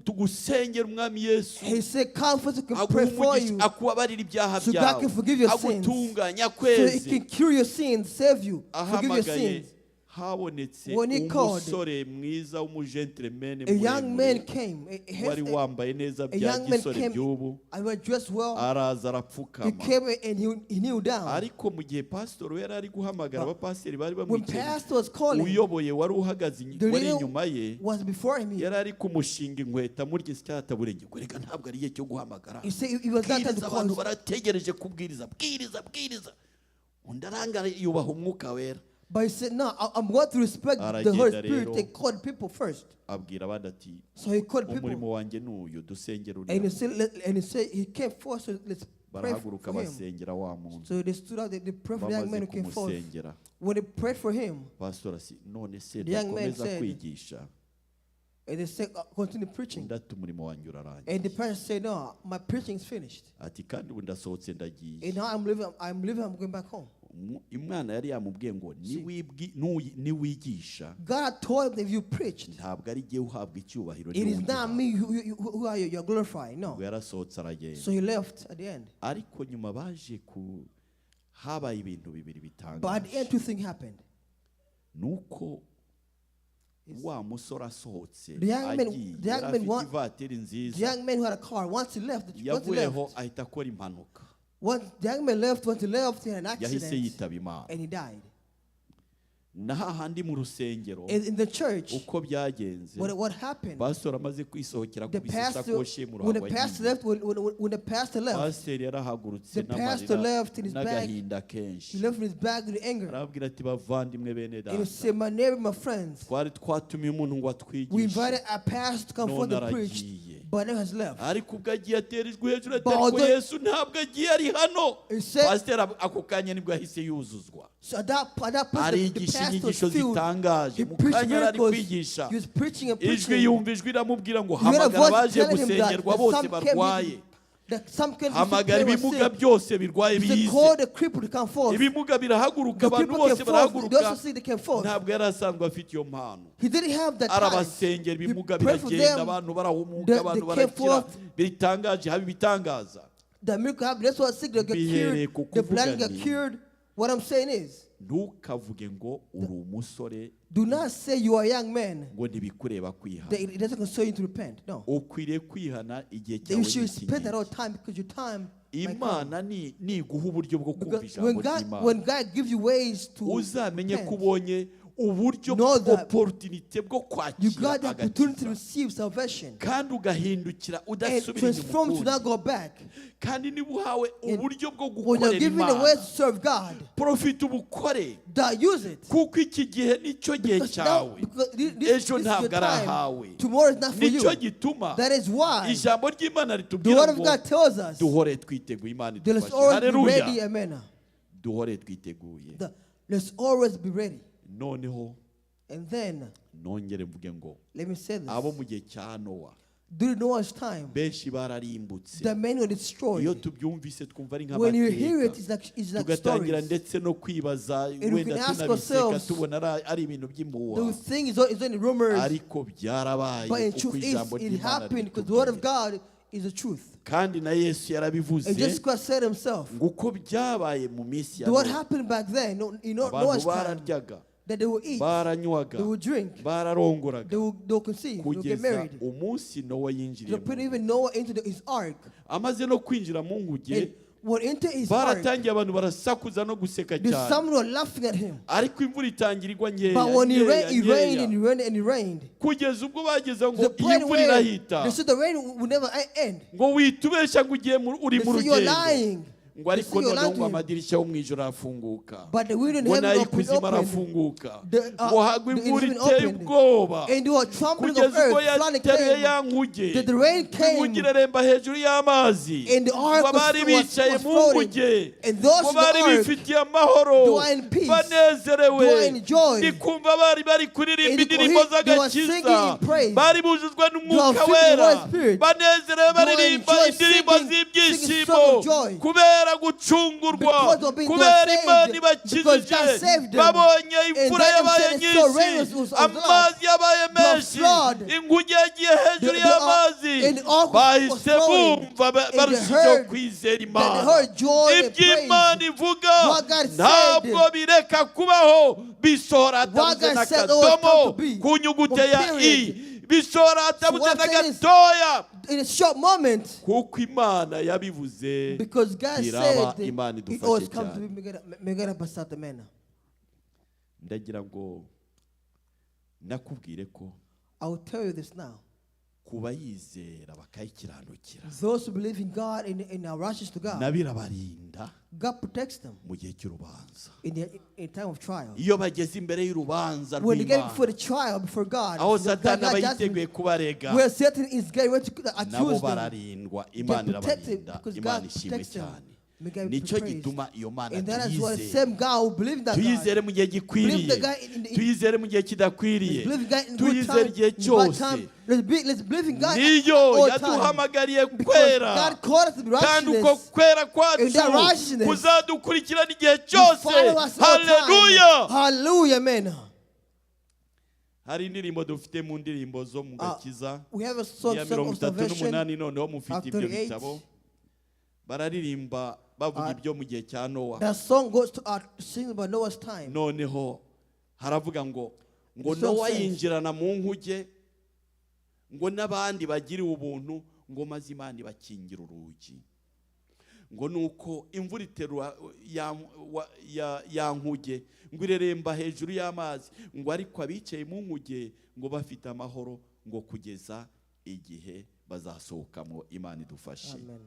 tugusengere umwami Yesu He said, "Come first, we can aguhe pray for umugisha you, akubabarire ibyaha so God byawe can forgive your sins, agutunganye so he akweze." can cure your sins, save you, forgive your Ahamagaye sins." habonetse When he called, umusore mwiza w'umugentleman a young man muremure came. Wari wambaye neza A bya young man gisore came by'ubu, and was dressed well. araza He arapfukama. Came and he kneeled down. Ariko mu gihe pasitori yari ari guhamagara, abapasiteri bari When bamwicaye, pastor was calling, uyoboye wari uhagaze the wari leader inyuma ye was before him. yari ari kumushinga inkweto amurya icyataburenge ngo reka ntabwo ari igihe cyo guhamagara, He said it was not time to bwiriza, abantu call. Barategereje kubwiriza, bwiriza, bwiriza. Undi arangara yubaha umwuka wera. But he said, "No, I'm going to respect the Aragenda Holy Spirit rero. And call people first." Abwira abandi ati So he called people. umurimo wanjye ni uyu, dusengere And he uriya. said, he came forth, so let's pray Barahaguruka for him. basengera wa muntu. So they stood up, they prayed for the young Bamaze man who came forth. kumusengera, When they prayed for him, pasitori ati none se the young man ndakomeza said, kwigisha? And they said, "Continue preaching." Undi ati umurimo wanjye urarangiye. And the pastor said, "No, my preaching is finished. Ati kandi ubu ndasohotse ndagiye. And now I'm leaving, I'm leaving, I'm going back home." Imana yari yamubwiye ngo niwigisha, God told him, if you preached, ntabwo ari jye uhabwa icyubahiro, it is not niwe me who are you, you're glorifying. No. ubwo yarasohotse aragenda. So he left at the end. Ariko nyuma baje ku habaye ibintu bibiri But at the bitangaje. End, two things happened. Nuko wa musore asohotse The young man- agiye, the young yari man afite ivatiri The nziza, young man who had a car, once he left, once he yavuyeho left, ahita akora impanuka. once the young man left, once he left, he had an Yahise accident yitaba Imana. and he died. Na hahandi mu rusengero, In the church, uko byagenze, what happened? Pastor amaze kwisohokera, The akubise pastor, isakoshi mu when the ruhango pastor agiye. left, when the pastor left, Pasiteri yarahagurutse the pastor n'amarira left in his bag. N'agahinda He kenshi, left with his bag with anger. arababwira ati: "Bavandimwe bene And he data, said, 'My neighbor, my friends, twari twatumiye umuntu ngo we atwigishe, invited a pastor to come forth none and preach, aragiye." but now has left.' Ariko ubwo agiye atera ijwi hejuru ati: But "Ariko although- Yesu ntabwo agiye, ari hano." He said- Pasiteri ako kanya nibwo yahise yuzuzwa, So at that point, the arigisha pastor was inyigisho filled. zitangaje. He Mu preached kanya yari ari miracles. kwigisha, He was preaching and ijwi preaching. yumva ijwi riramubwira ngo: He heard a "Hamagara voice abaje telling him that, gusengerwa that bose some came barwaye, here, that some came to hamagara pray were ibimuga sick. byose birwaye He said, bize." 'Call the crippled to come forth.' Ibimuga birahaguruka, The abantu crippled bose came forth. Those barahaguruka. who sick, they came forth. Ntabwo yari asanzwe afite iyo mpano. He didn't have that talent. Arabasengera, He ibimuga prayed for biragenda, them. abantu barahumuka, abantu They came barakira, forth. bitangaje, haba ibitangaza. The miracle happened. That's what sick they got Bihereye cured. ku The kuvuga blind got nti, cured. What I'm saying is, ntukavuge ngo uri umusore do not say you are a young man, ngo ntibikureba kwihana. that it doesn't concern you to repent. No. Ukwiriye kwihana igihe That cyawe you should n'iki repent at all ngiki. time because your time might come. Imana ni niguha uburyo bwo kumva Because ijambo when God, ry'Imana, when God gives you ways to uzamenye ko repent, ubonye uburyo, know that opportunité bwo you kwakira got the opportunity to agakiza, receive salvation kandi ugahindukira and udasubira inyuma transform to ukundi. not go back. Kandi niba uhawe And uburyo bwo when you're gukorera given the way Imana, to serve God, profita ubukore, that use it. kuko iki gihe nicyo gihe Because now, cyawe, because this ejo is your ntabwo ari ahawe. time. Tomorrow is not for Nicyo you. gituma That is why ijambo ry'Imana the ritubwira word of ngo God tells us duhore twiteguye. Imana that let's idufashe. always be ready. Haleluya. Amen. Duhore twiteguye. Let's always be ready. Noneho And then nongere mvuge ngo let me say this. abo mu gihe cya Nowa, During Noah's time, benshi bararimbutse. the men were Iyo destroyed. tubyumvise twumva ari When you hear it, nk'amateka, it's like tugatangira stories. ndetse no kwibaza, we wenda can ask tunabiseka, ourselves, tubona ari ibintu by'impuha, The thing is only rumors, ariko byarabaye, but in kuko truth is ijambo it ry'Imana happened because the word of ritubwira. God is the truth. Kandi na Yesu yarabivuze And Jesus Christ said himself, ngo uko byabaye mu minsi ya what Nowa, happened back then, in abantu Noah's time, bararyaga, that they will eat, baranywaga, they will drink, bararongoraga, they will conceive, they will get kugeza married. Umunsi Nowa They yinjiriye put mu even Noah into his ark. Amaze no kwinjira mu nkuge, And when into his ark, baratangiye abantu barasakuza no guseka the cyane, some were laughing at him. ariko imvura itangira igwa nkeya, But when it rained, nkeya, it rained nkeya, and it rained and it rained. kugeza ubwo bageze ngo The iyi point mvura where irahita, they said the rain will never end. ngo witubeshya ngo ugiye uri They mu say you're rugendo, lying. ngo ariko They say you're noneho lying ngo to him. amadirishya yo mu ijoro arafunguka, But the window in ngo heaven opened, n'ay'ikuzimu opened. arafunguka, The, ngo hagwa the imvura heaven iteye opened. ubwoba, And there were trembling of kugeza ubwo earth, flood yateruye came. ya nkuge, That the rain came. inkuge iraremba hejuru y'amazi, And the ark ngo abari bicaye was mu floating. nkuge, And those ngo in the bari ark, bifitiye amahoro, they were in peace. banezerewe, They were in joy. ndi kumva bari bari kuririmba And indirimbo they were z'agakiza, singing in praise. bari bujujwe n'umwuka They were filled with the wera, Holy Spirit. banezerewe, They were in baririmba joy, indirimbo singing z'ibyishimo song of joy. kubera gucungurwa, Because of being kubera saved, Imana because God ibakijije, saved them. babonye And imvura then yabaye they saw rain nyinshi, was a lot. amazi yabaye The menshi, flood. inguge yagiye hejuru y'amazi, And the ark was bahise flowing. bumva And they barushijeho heard kwizera that they Imana. heard joy and Ibyo Imana praise. ivuga What God said. ntabwo bireka kubaho, bisohora What hatabuze God said always come n'akadomo to be. ku nyugute ya Period. i, bisohora hatabuze So what I'm saying is- n'agatoya, In a short moment, kuko Imana yabivuze, because God biraba. said Imana it idufashe always comes to cyane. be Megara Basata manner. Ndagira ngo nakubwire ko I will tell you this now. Ku bayizera bakayikiranukira, Those who believe in God and are righteous to God, nabo irabarinda God protects them mu gihe cy'urubanza. in time of trial. Iyo bageze imbere y'urubanza When they get rw'Imana, before the trial, before God, aho God, Satani God aba judgment, yiteguye kubarega, where Satan is getting ready to nabo accuse them, bararindwa. they're Imana protected irabarinda. because Imana God ishimwe protects them. cyane. May God be Nicyo praised. gituma iyo Mana And that is why the tuyizere, same God who believe in that God, tuyizere mu gihe gikwiriye, Believe the guy tuyizere mu gihe kidakwiriye, believe in God in good tuyizere time, igihe in bad cyose. time. Let's believe in God at Niyo all time. yaduhamagariye Because kwera, God called us to be kandi uko righteousness. kwera kwacu And that righteousness kuzadukurikirana igihe will cyose. follow us all time. Haleluya. Hallelujah, amen. Hari indirimbo dufite mu ndirimbo zo mu gakiza, We have a song, iya song mirongo of itatu salvation. n'umunani. Noneho mufite ibyo 38. bitabo, bararirimba bavuga ibyo mu gihe cya Nowa. That song goes to sing about Noah's time. Noneho Haravuga ngo The song Nowa says- yinjirana mu nkuge, ngo n'abandi bagiriwe ubuntu, ngo maze Imana ibakingira urugi, ngo nuko imvura iterura ya nkuge, ngo ireremba hejuru y'amazi, ngo ariko abicaye mu nkuge ngo bafite amahoro, ngo kugeza igihe bazasohokamo. Imana idufashe. Amen.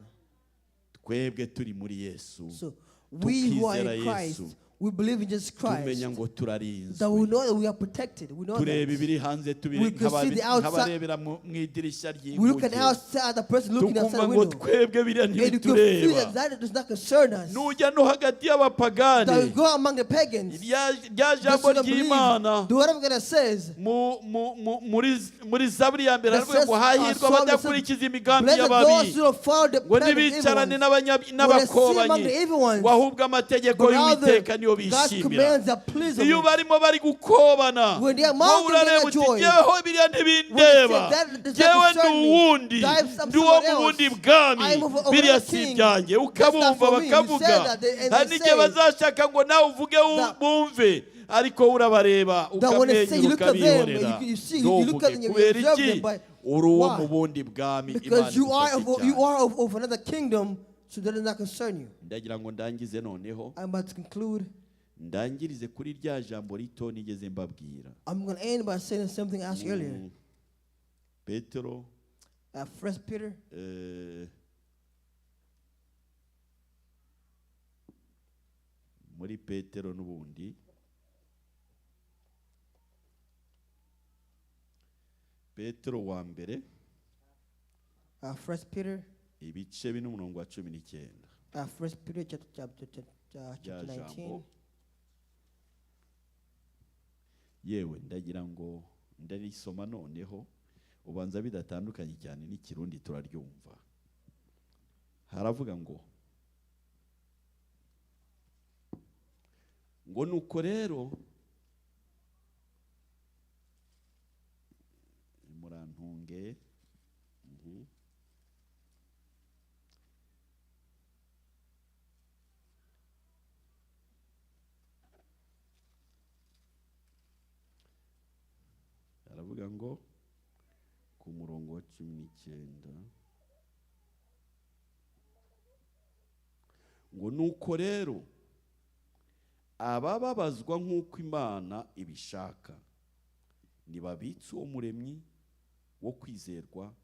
Twebwe turi muri Yesu, So we who are tukizera in Christ, Yesu, we believe in Jesus Christ, tumenya ngo turarinzwe. That we know that we are protected. We know Tureba that. ibiri hanze, tubiri We can see the outside. nk'abarebera mu idirishya We look at ry'inkuge, outside, the person looking outside tukumva the ngo window. twebwe biriya And you can feel ntibitureba. that that does not concern us. Nujya no hagati y'abapagani, That we go among the pagans. rya Those jambo who don't believe, ry'Imana the word of God that says, muri Zaburi ya mbere that haravuga says, ngo hahirwa Psalm that says, abadakurikiza imigambi blessed are those y'ababi, who don't follow the ngo plan of the evil ntibicarane ones, When they see among n'abakobanyi, the evil ones, ngo ahubwo amategeko but rather y'Uwiteka niyo God's bishimira. commands are pleased of Iyo it. barimo bari gukobana, When they are wowe mounting, they urareba are uti joy. jyeweho biriya When they say ntibindeba, that does not jyewe ndi concern me, uwundi, that I'm ndi uwo someone mu bundi else. bwami, I am of biriya another si king. ibyanjye. That's not Ukabumva for me. You bakavuga, said that they- and hari they n'igihe say bazashaka ngo nawe uvuge that bumve, ariko urabareba that when they say you ukamwenyura look at them, ukabihorera, you see, you look ntuvuge. at them, you Kubera observe iki? them, but Uri uwo why? mu bundi bwami. Imana Because you are idufashe of, you cyane. are of another kingdom, so that does not concern you. Ndagira ngo ndangize noneho, I'm about to conclude. ndangirize kuri rya jambo rito nigeze mbabwira. I'm going to end by saying something I asked you earlier. Petero, First Peter, muri Petero n'ubundi, Petero wa mbere, First Peter, ibice bine, umurongo wa 19. First Peter chapter Rya 19. jambo, yewe ndagira ngo ndarisoma noneho, ubanza bidatandukanye cyane n'Ikirundi turaryumva. Haravuga ngo nuko rero murantunge. Aravuga ngo ku murongo wa 19 ngo nuko rero abababazwa nk'uko Imana ibishaka ntibabitse uwo muremyi wo kwizerwa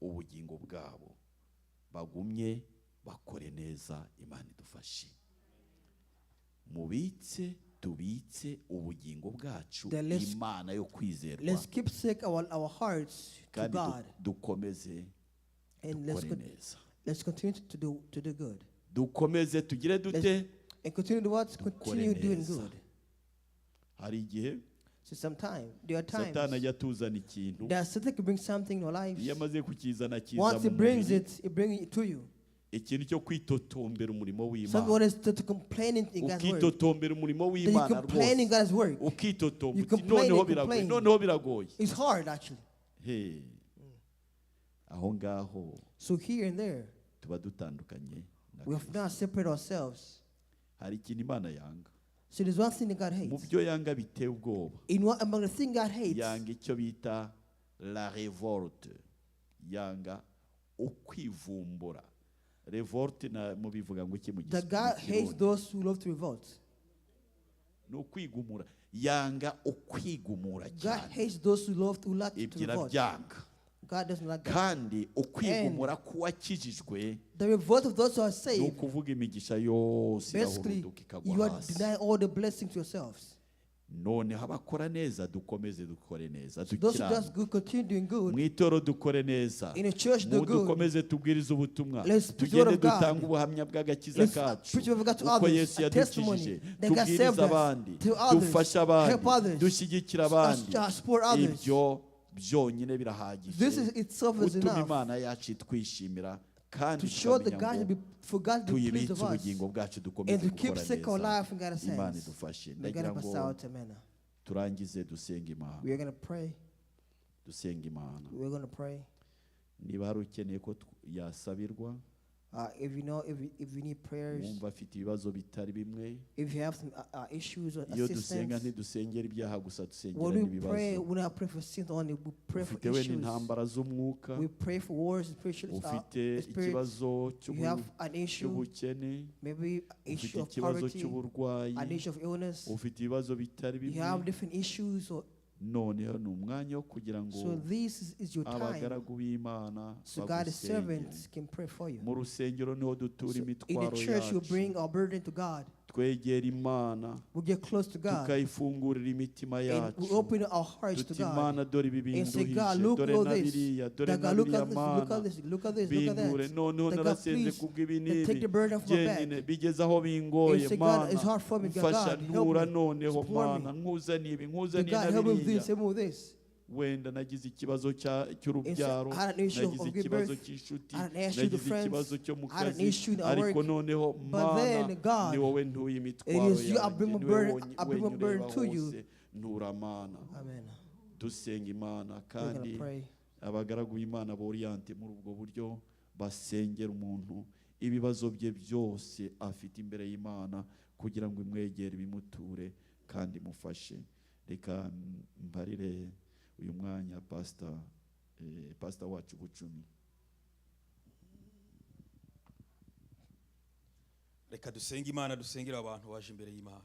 ubugingo bwabo, bagumye bakore neza. Imana idufashe. Mubitse, tubitse ubugingo bwacu Then Imana yo kwizerwa, let's keep sick our hearts to kandi God, dukomeze and let's dukore neza. let's continue to do good. Dukomeze tugire dute? And continue to what? Continue doing Neza. good. Hari igihe So sometimes there are times Satani ajya atuzana ikintu, that Satan can bring something in our lives. iyo amaze kukizana kiza Once mu he brings mubiri, it, he brings it to you. ikintu cyo kwitotombera umurimo Something w'Imana, what is to complaining in God's word. ukitotombera umurimo That you w'Imana complain in rwose, God's work. ukitotomba You uti complain noneho and biragoye, complain. noneho biragoye. It's hard actually. He. Aho ngaho So here and there, tuba dutandukanye na we have Kristo. not separated ourselves. Hari ikintu Imana yanga. So there's one thing that God Mu hates. byo yanga biteye ubwoba, In one among the thing God hates, yanga icyo bita la révolte, yanga ukwivumbura. Révolte na mubivuga ngo iki mu that God hates Kirundi? those who love to revolt. Ni ukwigumura, yanga ukwigumura God cyane. hates those who love who like to Ibyo revolt. irabyanga. God doesn't like that. Kandi ukwigumura k'uwakijijwe The revolt of those who are ni saved, ukuvuga imigisha yose basically, irahuruduka ikagwa you are hasi. denying all the blessings to yourselves. Noneho abakora neza dukomeze dukore neza, Those who does dukiranuke good continue doing good. mu itorero, dukore neza. In the church, do Mu good. dukomeze tubwirize ubutumwa, Let's preach the word tugende of God. dutange ubuhamya bw'agakiza Let's kacu, preach the word of God to uko others, Yesu a testimony yadukijije, that God tubwirize saved us, abandi, to others, dufashe help abandi, others, dushyigikire abandi. support others. Ibyo byonyine birahagije This is itself is gutuma enough Imana yacu itwishimira, kandi to show the tukamenya God to ngo be, for God to be pleased tuyibitse of us ubugingo bwacu, dukomeze and to keep gukora sick our neza. life in God's Imana hands. idufashe. May God Ndagira help us ngo out, amen. turangize dusenga Imana. We are going to pray. Dusenga Imana. We are going to pray. Niba hari ukeneye ko yasabirwa, If you know, if you need prayers, Wumva afite ibibazo bitari bimwe. If you have some issues or Iyo dusenga, assistance, ntidusengera ibyaha gusa, dusengera when we pray, n'ibibazo. We don't pray for sins only, we pray for Ufite wenda issues. intambara z'umwuka, We pray for wars, spiritual ufite spirit. ikibazo You have an issue, cy'ubukene, maybe ufite issue of ikibazo poverty, cy'uburwayi, an issue of illness. ufite ibibazo bitari You have bimwe. Different issues. Or, Noneho ni umwanya wo kugira ngo so this is your time. Abagaragu b'Imana So God's bagusengere. Servants can pray for you. Mu rusengero niho dutura So in the imitwaro church, you yacu. Bring our burden to God. Twegera Imana, We get close to God. tukayifungurira imitima And we yacu, open our hearts to tuti God. Imana dore ibi And say, binduhije, "God, look dore at na this. biriya, dore That na God, look biriya at this, look at Mana this, look at this, look at binture that." noneho That God, narasenze please, kubw'ibi that take n'ibi the burden off my jyenyine back. bigeze aho bingoye And say, "God, it's Mana hard for me. God, mfasha God, help ntura me. noneho Support me. Mana nkuzaniye ibi That nkuzaniye God, na help me with biriya this, help me with this." Wenda nagize ikibazo cy'urubyaro, I had an issue nagize of give ikibazo birth. cy'inshuti, I had an issue with nagize friends. ikibazo cyo mu I had an kazi, issue in ariko work. noneho But Mana then, God, ni wowe ntuye imitwaro it is you I yanjye bring my niwe burden, I bring my wenyine burden ureba to you. hose ntura Mana. Amen. Dusenga Imana We're gonna kandi pray. Abagaragu b'Imana boriyante muri ubwo buryo basengera umuntu ibibazo bye byose afite imbere y'Imana kugira ngo imwegere ibimuture kandi imufashe. Reka mparire uyu mwanya pasita pasita wacu Bucumi. Reka dusenge Imana dusengere abantu baje imbere y'Imana.